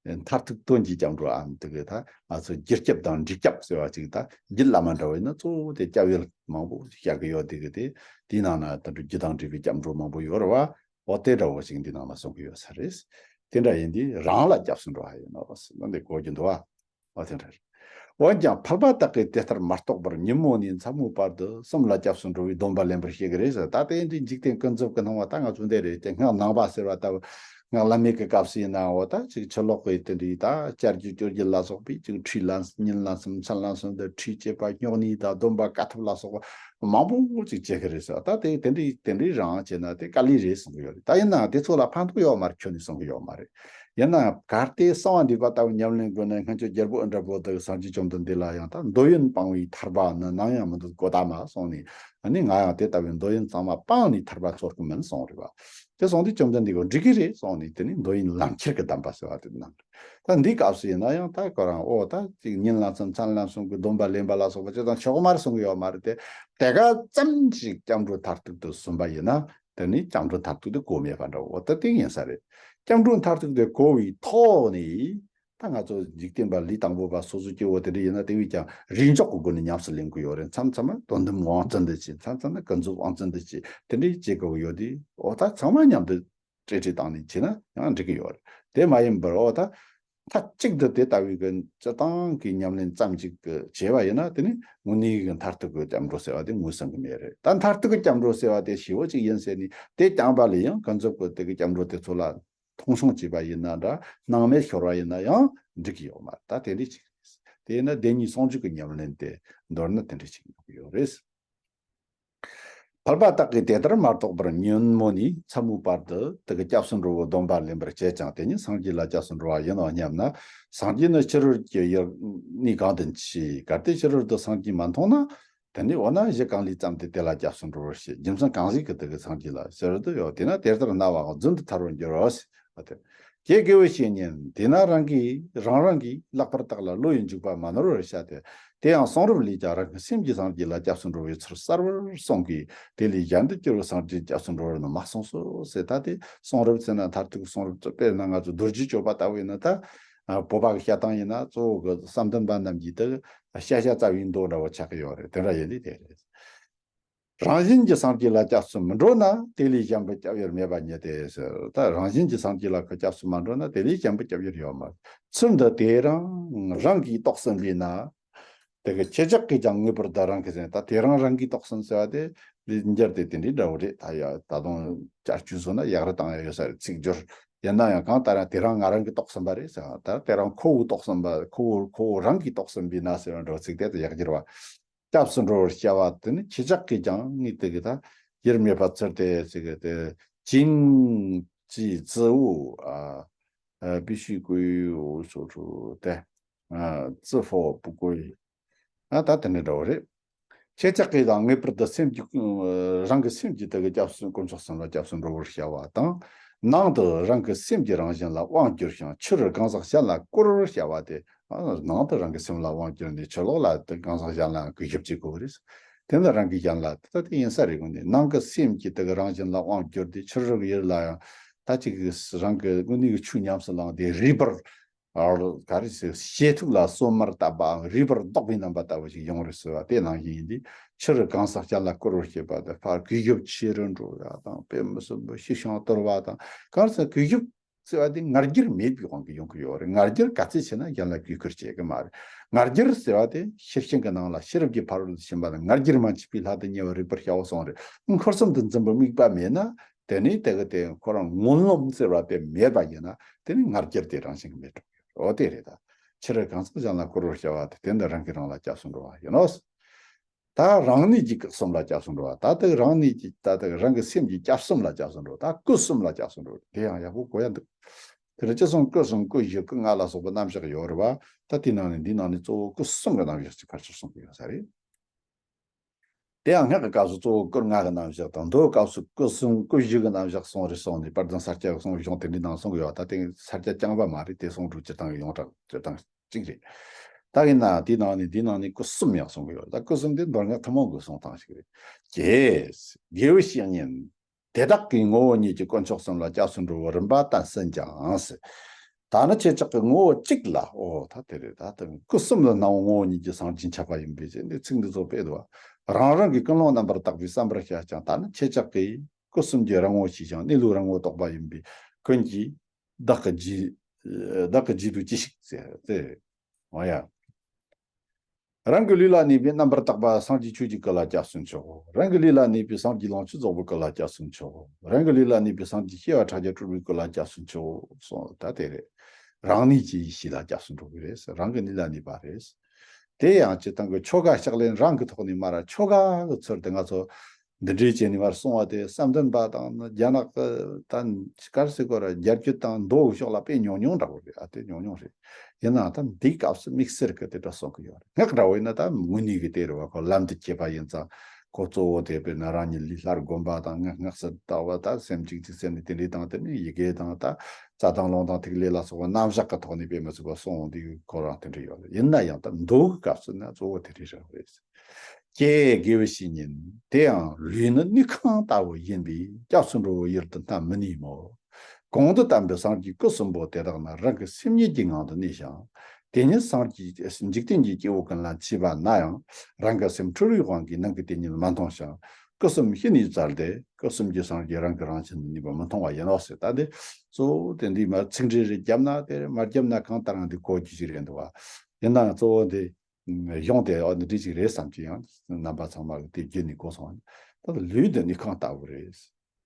མཐར་ཐུག་དོན་གྱི་སྐྱབས་འགྲོ་འམ། དེ་གི་ད་ང་ཚོ་རྒྱུད་སྐྱབས་དང་འབྲས་སྐྱབས་ཟེར་བ་ཅིག་ད་རྒྱུད་བླ་མ་འདྲ་བ་ཡིན་ན་གཙོ་བོ་དེ་སྐྱབས་ཡུལ་མང་པོ་བཤད་གི་ཡོད། དེ་གི་དེ་དེའི་ནང་ན་ད་རྒྱུ་དང་འབྲས་བུའི་སྐྱབས་འགྲོ་མང་པོ་ཡོད་རེད་བ། འོ་དེ་འདྲ་བོ་ཞིག་འདི་ནང་ལ་གསུང་གི་ཡོད་ས་རེད། དེ་འདྲ་ཡིན་དུས་རང་ལ་སྐྱབས་སུ་འགྲོ་བ་ཡིན་ནོ་ཟེར་ན་འདི་གོ་རྒྱུ་འདུག་བ། འོ་དེ་འདྲ་རེད། འོན་ཀྱང་ཕལ་པ་དག་གིས་དེ་ལྟར་མ་རྟོགས་པར་ཉིན་མོ་ནས་མཚན་མོའི་བར་དུ་གསུམ་ལ་སྐྱབས་སུ་འགྲོ་བའི་སྡོམ་པ་ལེན་པར་བྱེད་ཀྱི་རེད་ཟེར། ད་དེ་འདྲའི་འཇིག་རྟེན་ཀུན་རྫོབ་ཀྱི་སྣང་བ་ད་ང་ཚོ་འདི་རེད་ཅེས། སྔགས་ནང་པ་ཟེར་བ་ལྟ་བུ། སྔགས་བླ་མེད་ཀྱི་སྐབས་སུ་ཡིན་ནའང་འོ་ད་ཅིག་ཕྱི་ལོགས་ཀྱི་དེ་འདྲའི་ད་བཅར་རྒྱུ་སྐྱོར་རྒྱུ་ལ་སོགས་པའི་ཅིག་ཁྲུས་ལན་ཉིན་ལན་གསུམ་མཚན་ལན་གསུམ་དུ་ཁྲུས་བྱེད་པ། སྨྱུང་གནས་དང་སྡོམ་པ་དཀའ་ཐུབ་ལ་སོགས་པ་མང་པོ་ཅིག་བྱེད་ཀྱི་རེད་ཟེར་བ། ད་དེ་དེ་འདྲའི་དེ་འདྲའི་རང་བྱས་ན་དེ་དཀའ་ལས་རེད་གསུང་གི་ཡོད་རེད། ད་ཡིན་ནའང་དེ་ཚོ་ལ་ཕན་ཐོགས་ཡོད་མ་རེད། ཁྱོན་ནས་གསུང་གི་ཡོད་མ་རེད། ཡིན་ནའང་གལ་ཏེ་གསང་བ་འདུས་པ་ལྟ་བུ་ཉམས་ལེན་དགོས་ན། སྔོན་ཆད་རྒྱལ་པོ་ཨིནྡྲ་བྷུ་ཏི་གིས་སངས་རྒྱས་བཅོམ་ལྡན་འདས་ལ་ཡང་ད་འདོད་ཡོན་སྤང་བའི་ཐར་པ་ནི་ནམ་ཡང་མི་འདོད་གོ་ད་མ་གསུངས་ནས། ཨ་ནི་ང་ཡང་དེ་ལྟ་བུའི་འདོད་ཡོན་ཚང་མ་སྤངས་ནས་ཐར་པ་འཚོལ་གི་མིན་གསུངས་རེད་བ། དེ་སོང་དུས་བཅོམ་ལྡན་འདས་ཀྱིས་འགྲིག་གི་རེད་གསུངས་ནས། དེ་ནི་འདོད་ཡོན་ལམ་ཁྱེར་གྱི་གདམས་པ་ཟེར་བ་དེ་གནང་། ད་འདིའི་སྐབས་སུ་ཡིན་ན་ཡང་ད་ཁོ་རང་འོ་ད་ཅིག་ཉིན་ལ་མཚམས་མཚན་ལ་གསུམ་གྱི་སྡོམ་པ་ལེན་པ་ལ་སོགས་པ་ཅི་དང་ཆོག་མ་རེད་གསུང་གི་ཡོད་མ་རེད་དེ། དེ་ག་ཙམ་ཞིག་སྐྱབས་འགྲོ་མཐར་ཐུག་ཏུ་སོན་པ་ཡིན་ན། དེ་ནི་སྐྱབས་འགྲོ་མཐར་ཐུག་ཏུ་གོ་མེད་པ་འདྲ་བོ་ད་དེ་ཡིན་ས་རེད། སྐྱབས་འགྲོ་མཐར་ཐུག་ཏུ་གོ་བའི་ཐོག་ནས། ད་ང་ཚོ་འཇིག་རྟེན་པ་ལུས་དང་པོ་པ་སོ་སོ་སྐྱེ་བོ་དེ་འདྲ་ཡིན་ན། དེ་བས་ཀྱང་རིགས་འཇོག་གི་སྒོ་ནས་ཉམས་སུ་ལེན་དགོས་ཡོད་རེད། མཚམས་མཚམས་ན་དོན་དམ་དབང་བཙན་དུ་བྱེད། མཚམས་མཚམས་ན་ཀུན་རྫོབ་དབང་བཙན་དུ་བྱེད། དེ་འདྲའི་བྱེད་དགོས་ཡོད་དེ། འོ་ད་ཚང་མ་མཉམ་དུ་བསྲེས་བསྲེས་བཏང་ནས་བྱས་ན་ཡང་འགྲིག་གི་ཡོད་རེད། དེ་མ་ཡིན་པར་འོ་ད་མཐའ་གཅིག་ཏུ་དེ་ལྟ་བུའི་གི་སྤྱིར་བཏང་གི་ཉམས་ལེན་ཙམ་ཅིག་གི་བྱས་པ་ཡིན་ན། དེ་ནི་དངོས་གནས་ཀྱི་མཐར་ཐུག་གི་སྐྱབས་འགྲོ་ཟེར་བ་དེ་ངོས་ཟིན་གི་མེད་རེད། ད་མཐར་ཐུག་གི་སྐྱབས་འགྲོ་ཟེར་བ་དེ་ཞེ་བོ་ཅིག་ཡིན་ཟེར་ནས་དེ་བསྐྱངས་པ་ལས་ཡང་ཀུན་རྫོབ་ཀྱི་དེ་གི་སྐྱབས་འགྲོ་དེ་ཚོ་ལ་མཐོང་ཆུང་བྱས་པ་ཡིན་ན་འདྲ། སྣང་མེད་ཤོར་བ་ཡིན་ན་ཡང་འགྲིག་གི་ཡོད་མ་རེད། ད་དེ་འདྲ་ཅིག་རེད། དེས་ན་བདེན་གཉིས་ཟུང་འཇུག་གི་ཉམས་ལེན་དེ་མདོར་ན་དེ་འདྲ་ཅིག་ཡོང་གི་ཡོད་རེད། ཕལ་པ་དག་གིས་དེ་ལྟར་མ་རྟོགས་པར་ཉིན་མོ་ནས་མཚན་མོའི་བར་དུ་དེ་གི་སྐྱབས་སུ་འགྲོ་བའི་སྡོམ་པ་ལེན་པར་བྱེད་ཀྱང་། དེ་ཉིད་སངས་རྒྱས་ལ་སྐྱབས་སུ་འགྲོ་བ་ཡིན་ནོ་སྙམ་ན། སངས་རྒྱས་ནི་ཕྱི་རོལ་གྱི་ཡུལ་ནས་གང་དུ་མཆིས། གལ་ཏེ་ཕྱི་རོལ་དུ་སངས་རྒྱས་མ་མཐོང་ན། དེ་ནས་འོ་ན་གཞི་གང་ལས་བརྩམས་ཏེ་དེ་ལ་སྐྱབས་སུ་འགྲོ་བར་བྱེད། རྒྱུ་མཚན་གང་ཞིག་གིས་དེ་གི་སངས་རྒྱས་ལ་ཕྱི་རོལ་དུ་ཡོད། དེས་ན་དེ་ལྟར་སྣང་བའང་རྫུན་དུ་ཐལ་བར་འགྱུར་རོ་ཟེར་བ་དེ། ཀྱེ་དགེ་བའི་བཤེས་གཉེན། དེས་ན་རང་གིས་རང་རང་གིས་ལེགས་པར་བརྟགས་ལ་བློ་ཡིས་འཇུག་པ་མ་ནོར་བར་བྱ་སྟེ། དེ་ཡང་གསུང་རབ་ལས་ཀྱང་རང་གི་སེམས་ཀྱིས་སངས་རྒྱས་ལ་སྐྱབས་སུ་འགྲོ་བའི་ཚུལ་གསལ་བར་གསུངས་ཀྱི། དེ་ལས་གཞན་དུ་གྱུར་པའི་སངས་རྒྱས་སྐྱབས་སུ་འགྲོ་བར་ནི་མ་གསུངས་སོ་ཟེར། ད་དེ་གསུང་རབ་ཟེར་ན་མཐར་ཐུག་གསུང་རབ་དཔེར་ན་ང་ཚོ་རྡོ་རྗེ་གཅོད་པ་ལྟ་བུ་ཡིན་ན། ད་བོད་པ་གི་བཤད་སྟངས་ཡིན་ན་གཙོ་བོ་གི་བསམ་གཏན་པ་རྣམས་ཀྱིས་དེ་བཤད་བྱ་རྩ་བའི་མདོ་འདྲ་བོ་ཆགས་ཀྱི་ཡོད་རེད། དེ་འདྲ་ཡིན་དུས་དེ་རེད། རང་བཞིན་གྱིས་སངས་རྒྱས་ལ་སྐྱབས་སུ་མི་འགྲོ་ན། དེ་ལས་གཞན་པའི་སྐྱབས་ཡུལ་མེད་པ་ཉིད་དེ་ཟེར། ད་རང་བཞིན་གྱིས་སངས་རྒྱས་ལ་ཁོ་སྐྱབས་སུ་མ་འགྲོ་ན་དེ་ལས་གཞན་པའི་སྐྱབས་ཡུལ་ཡོད་མ་རེད། ཚུལ་འདི་དེ་རང་རང་གིས་རྟོགས་ཟིན་པས་ན། དེ་གི་ཁྱེད་ཅག་གིས་ཀྱང་ངེས་པར་དུ་རང་གིས་ཟིན། ད་དེ་རང་རང་གིས་རྟོགས་ཟིན་ཟེར་བ་དེ་ལས་འགྱུར་དེ་དེ་འདྲའི་འདྲ་བོ་རེད། ད་ཡ་ད་དུང་བསྐྱར་བཅོས་བཟོ་ན་ཡག་རུ་བཏང་ཡ་ཡོད་ས་རེད། ཚིག་སྦྱོར་ཡིན་ན་ཡང་གང་ལྟར་ཡང་དེ་རང་ང་རང་གིས་རྟོགས་ཟིན་པ་རེད་ཟེར། ད་དེ་རང་ཁོ་བོས་རྟོགས་ཟིན་པ། ཁོ་བོ་ཁོ་བོ་རང་གིས་རྟོགས་ཟིན་པས་ན་ཟེར་བ་འདྲ་བོ་ཚིག་དེ་ད་ཡག་སྦྱར་བ། སྐྱབས་སུ་འགྲོ་བར་བྱ་བ་དེ་ནི་ཁྱེད་ཅག་གིས་ཀྱང་ངས་དེ་གི་ད་ཡུལ་མེད་པ་ཚུལ་དེ་ཟེར་གི་དེ། 今既知吾 ཨ། 必须归吾所住 དེ། 自复不归 ཨ། ད་དེ་ནི་འདྲ་བོ་རེད། ཁྱེད་ཅག་གིས་ཀྱང་ངེས་པར་དུ་སེམས་ཀྱི་རང་གི་སེམས་ཀྱིས་དེ་གི་སྐྱབས་སུ་དཀོན་མཆོག་གསུམ་ལ་སྐྱབས་སུ་འགྲོ་བར་བྱ་བ་དང་། ནང་དུ་རང་གི་སེམས་ཀྱི་རང་བཞིན་ལ་དབང་བསྒྱུར་ཞིང་ཕྱི་རུ་གང་ཟག་གཞན་ལ་བསྐུར་བར་བྱ་བ་སྟེ། ནང་དུ་རང་གི་སེམས་ལ་དབང་བསྒྱུར་ནས་ཕྱི་ལོགས་ལ་དེ་གང་ཟག་གཞན་ལ་གུས་ཞབས་བྱེད་དགོས་པ་རེད། དེ་ནི་རང་གིས་གཞན་ལ་ད་དེ་ཡིན་ས་རེད། དགོས་ནས་ནང་གི་སེམས་ཀྱི་དེ་གི་རང་བཞིན་ལ་དབང་བསྒྱུར་ཏེ་ཕྱི་རོལ་གྱི་ཡུལ་ལ་ཡང་ད་ཅིག་རང་གི་དངོས་གནས་ཀྱི་ཆོས་ཉམས་སུ་བླངས་ཏེ་རུས་པར། ཨ། ག་རེ་ཟེར། ཞེ་ཐུག་ལ་སོ་མར་བཏབ་པའམ་རུས་པར་བཏོག་པའི་རྣམ་པ་ལྟ་བུ་ཞིག་ཡོང་རེད་ཟེར་བ་དེ་ནང་བཞིན་ཡིན་དུས། ཕྱི་རུ་གང་ཟག་གཞན་ལ་བསྐུར་བར་བྱེད་པ་དང་། ཕར་གུས་ཞབས་ཆེ་རུ་འགྲོ་ཡ་དང་། དཔེ་མི་སྲིད་པའི་ཤི་ཤང་གཏོར་བ་དང་། གང་ཟག་གུས་ཞབས་ཟེར་བ་དེ་ང་རྒྱལ་མེད་པའི་དབང་གིས་ཡོང་གི་ཡོད་རེད། ང་རྒྱལ་ག་ཚད་ཆེ་ན་གཞན་ལ་གུས་བཀུར་བྱེད་གི་མ་རེད། ང་རྒྱལ་ཟེར་བ་དེ་ཤེར་ཕྱིན་གྱི་ནང་ལ་ཤེས་རབ་ཀྱི་ཕ་རོལ་ཏུ་ཕྱིན་པ་དང་། ང་རྒྱལ་མ་མཆིས་པའི་ལྷ་དང་ཉེ་བར་རིག་པར་བྱའོ་གསུངས་རེད། འཁོར་གསུམ་དུ་འཛིན་པའི་དམིགས་པ་མེད་ན། དེ་ནི་དེ་གི་དེ་ཁོ་རང་ངོ་ལོག་ཟེར་བ་དེ་མེད་པ་ཡིན་ན། དེ་ནི་ང་རྒྱལ་དེ་རང་བཞིན་གྱིས་མེད་འགྲོ་གི་ཡོད་རེད། འོ་དེ་རེད། ད་ཕྱི་རུ་གང་ཟག་གཞན་ལ་བསྐུར་བར་བྱ་བ་དེ་དེ་འདི་རང་གིས་རང་ལ་སྐྱབས་སུ་འགྲོ་བ་ཡིན་ནོ། ད་རང་ནུས་ཀྱིས་སྐུ་གསུམ་ལ་སྐྱབས་སུ་འགྲོ་བ། ད་དེ་རང་ནུས་ཀྱིས་ད་དེ་རང་གི་སེམས་ཀྱིས་སྐྱབས་གསུམ་ལ་སྐྱབས་སུ་འགྲོ། ད་སྐུ་གསུམ་ལ་སྐྱབས་སུ་འགྲོ། དེ་ཡང་ཡག་པོ་གོ་ཡ་འདུག། དེ་ནི་ཅི་གསུང་སྐུ་གསུམ་སྐུ་བཞི་སྐུ་ལྔ་ལ་སོགས་པའི་རྣམ་གཞག་ཡོད་རེད་བ། ད་དེའི་ནང་ནས་འདིའི་ནང་ནས་གཙོ་བོ་སྐུ་གསུམ་གྱི་རྣམ་གཞག་ཅིག་ཕར་ཚུར་གསུང་གི་ཡོད་ས་རེད། དེ་ཡང་སྔགས་ཀྱི་སྐབས་སུ་གཙོ་བོ་སྐུ་ལྔ་གི་རྣམ་གཞག་དང་། མདོའི་སྐབས་སུ་སྐུ་གསུམ་སྐུ་བཞི་གི་རྣམ་གཞག་གསུངས་རེད་གསུངས་ནས། དཔལ་ལྡན་ས་སྐྱ་གི་གསུང་གཞུང་དེ་འདྲའི་ནང་གསུང་གི་ཡོད། ད་དེ་ས་སྐྱ་རྐྱང་པ་མ་རེད། དེ་གསུང་སྒྲོས་སྤྱིར་བཏང་གི་ཡོངས་གྲགས་སྤྱིར་བཏང་གཅིག་རེད། ད་ཡིན་ན་དེའི་ནང་ནས་འདིའི་ནང་ནས་སྐུ་གསུམ་ཡང་གསུང་གི་ཡོད། ད་སྐུ་གསུམ་དེ་མདོ་སྔགས་ཐུན་མོང་གི་གསུང་སྟངས་ཤིག་རེད། ཀྱེ། དགེ་བའི་བཤེས་གཉེན། དེ་དག་གིས་ངོ་བོ་ཉིད་ཀྱིས་དཀོན་མཆོག་གསུམ་ལ་སྐྱབས་སུ་འགྲོ་བའི་རིམ་པ་བསྟན་ཟིན་ཀྱང་ཟེར། ད་ནི་ཁྱེད་ཅག་གི་ངོ་བོ་གཅིག་ལ། འོ་ད་དེ་རེད། ད་དེ་སྐུ་གསུམ་ལ་སྣང་བ་ངོ་བོ་ཉིད་ཀྱིས་སངས་རྒྱས་ཁྱབ་པ་ཡིན་པས་ཟེར། འདི་ཚིག་འདི་ཚོ་དཔེ་འདུག་བ། རང་རང་གི་ཀུན་སློང་རྣམ་པར་དག་པས་བསམ་པར་བྱ་ཀྱང་། ད་ནི་ཁྱེད་ཅག་གིས་སྐུ་གསུམ་གྱི་རང་ངོ་ཤེས་ཤིང་། གནས་ལུགས་རང་ངོ་རྟོགས་པ་ཡིན་པས། ཀུན་གྱིས་བདག་གི་རྗེས་བདག་གི་རྗེས་སུ་ཅི་ཞིག་ཟེར་ཏེ། འོ་ཡ། རང་གི་ལུས་ལ་གནས་པའི་རྣམ་པར་དག་པ་སངས་རྒྱས་ཆོས་ཀྱི་སྐུ་ལ་སྐྱབས་སུ་མཆིའོ། རང་གི་ལུས་ལ་གནས་པའི་སངས་རྒྱས་ལོངས་སྤྱོད་རྫོགས་པའི་སྐུ་ལ་སྐྱབས་སུ་མཆིའོ། རང་གི་ལུས་ལ་གནས་པའི་སངས་རྒྱས་སྐྱེ་བ་ཕྲག་བརྒྱ་སྤྲུལ་པའི་སྐུ་ལ་སྐྱབས་སུ་མཆིའོ་གསུངས། ད་དེ་རེད། རང་གནས་ཀྱི་ཡེ་ཤེས་ལ་སྐྱབས་སུ་འགྲོ་གི་རེད། རང་གི་གནས་ལ་གནས་པ་རེད། དེ་ཡང་སྤྱིར་བཏང་གི་ཆོ་ག་ཕྱག་ལེན་རང་གི་ཐོག་ནས་མར་ཆོ་ག་གི་ཚུལ་དུ་ང་ཚོ་འདི་འདྲའི་བྱས་ནས་མར་གསུང་བ་དེ་བསམ་གཏན་པ་དང་རྒྱ་ནག་གི་ད་ག་རེ་ཟེར་དགོས་རེད། རྒྱ་སྐད་དང་མདོ་གི་ཕྱོགས་ལ་དཔེ་ཉུང་ཉུང་འདྲ་བོ་རེད། ཨ་དེ་ཉུང་ཉུང་རེད། ཡིན་ནའང་ད་འདིའི་སྐབས་སུ་དམིགས་བསལ་གྱི་དེ་འདྲ་གསུང་གི་ཡོད་རེད། སྔགས་འདྲ་བོ་ཡིན་ན་ད་དངོས་གནས་ཀྱི་དེ་རེད་བ། ཁོ་ལམ་དུ་བྱེད་པ་ཡིན་ཙང་ཁོ་གཙོ་བོ་དེ་དཔེར་ན་རང་ཉིད་ལུས་སླར་བསྒོམ་པ་དང་སྔགས་སྔགས་སུ་བཏགས་པ་དང་སེམས་གཅིག་གཅིག་སེམས་ནི་དེ་འདྲའི་དང་དེ་ནི་ཡི་གེ་དང་ད་རྩ་དང་རླུང་དང་ཐིག་ལེ་ལ་སོགས་པ་རྣམ་གཞག་གི་ཐོག་ནས་དཔེ་མི་སྲིད་པ་གསུང་འདི་ཁོ་རང་དེ་འདྲ་ཡོད་རེད། ཡིན་ན་ཡང་ད་མདོ་གི་སྐབས་སུ་ན་གཙོ་བོ་དེ་འདྲ་རེད། ཀྱེ་དགེ་བའི་བཤེས་གཉེན། དེ་ཡང་ལུས་ནི་དངུལ་ཁང་ལྟ་བུ་ཡིན་པས་སྐྱབས་སུ་འགྲོ་བའི་ཡུལ་དུ་སྣང་མི་ནུས་མོད། གོང་དུ་བསྟན་པའི་སངས་རྒྱས་སྐུ་གསུམ་པོ་དེ་དག་ནི་རང་གི་སེམས་ཉིད་ཀྱི་ངང་དུ་གནས་ཤིང་། དེ་ཉིད་སངས་རྒྱས་འཇིག་རྟེན་གྱི་སྐྱེ་བོ་ཀུན་ལ་མཆིས་པ་ན་ཡང་རང་གི་སེམས་འཁྲུལ་བའི་དབང་གིས་ནང་གི་དེ་ཉིད་མི་མཐོང་ཞིང་སྐུ་གསུམ་ཕྱི་ནས་བཙལ་ཏེ་སྐུ་གསུམ་གྱི་སངས་རྒྱས་རང་གི་རང་བཞིན་དུ་གནས་པ་མི་མཐོང་བ་ཡིན་ནོ་ཟེར། ད་འདི་གཙོ་བོ་དེ་འདི་མ་ཚིག་འགྲེལ་རེ་བརྒྱབ་ན་དེ་རེད། མ་བརྒྱབ་ན་གང་ལྟར་ཡང་འདི་གོ་རྒྱུ་ཞིག་རེད་འདུག་བ། ཡིན་ནའང་གཙོ་བོ་འདི་གཞུང་དེ་ཨ་ནི་འགྲིག་ཅིག་རེད་བསམ་གྱི་ཡང་རྣམ་པ་ཚང་མ་གི་དེ་བརྒྱུད་ནས་གོ་སོང་། ད་ལུས་འདི་དངུལ་ཁང་ལྟ་བུ་རེད།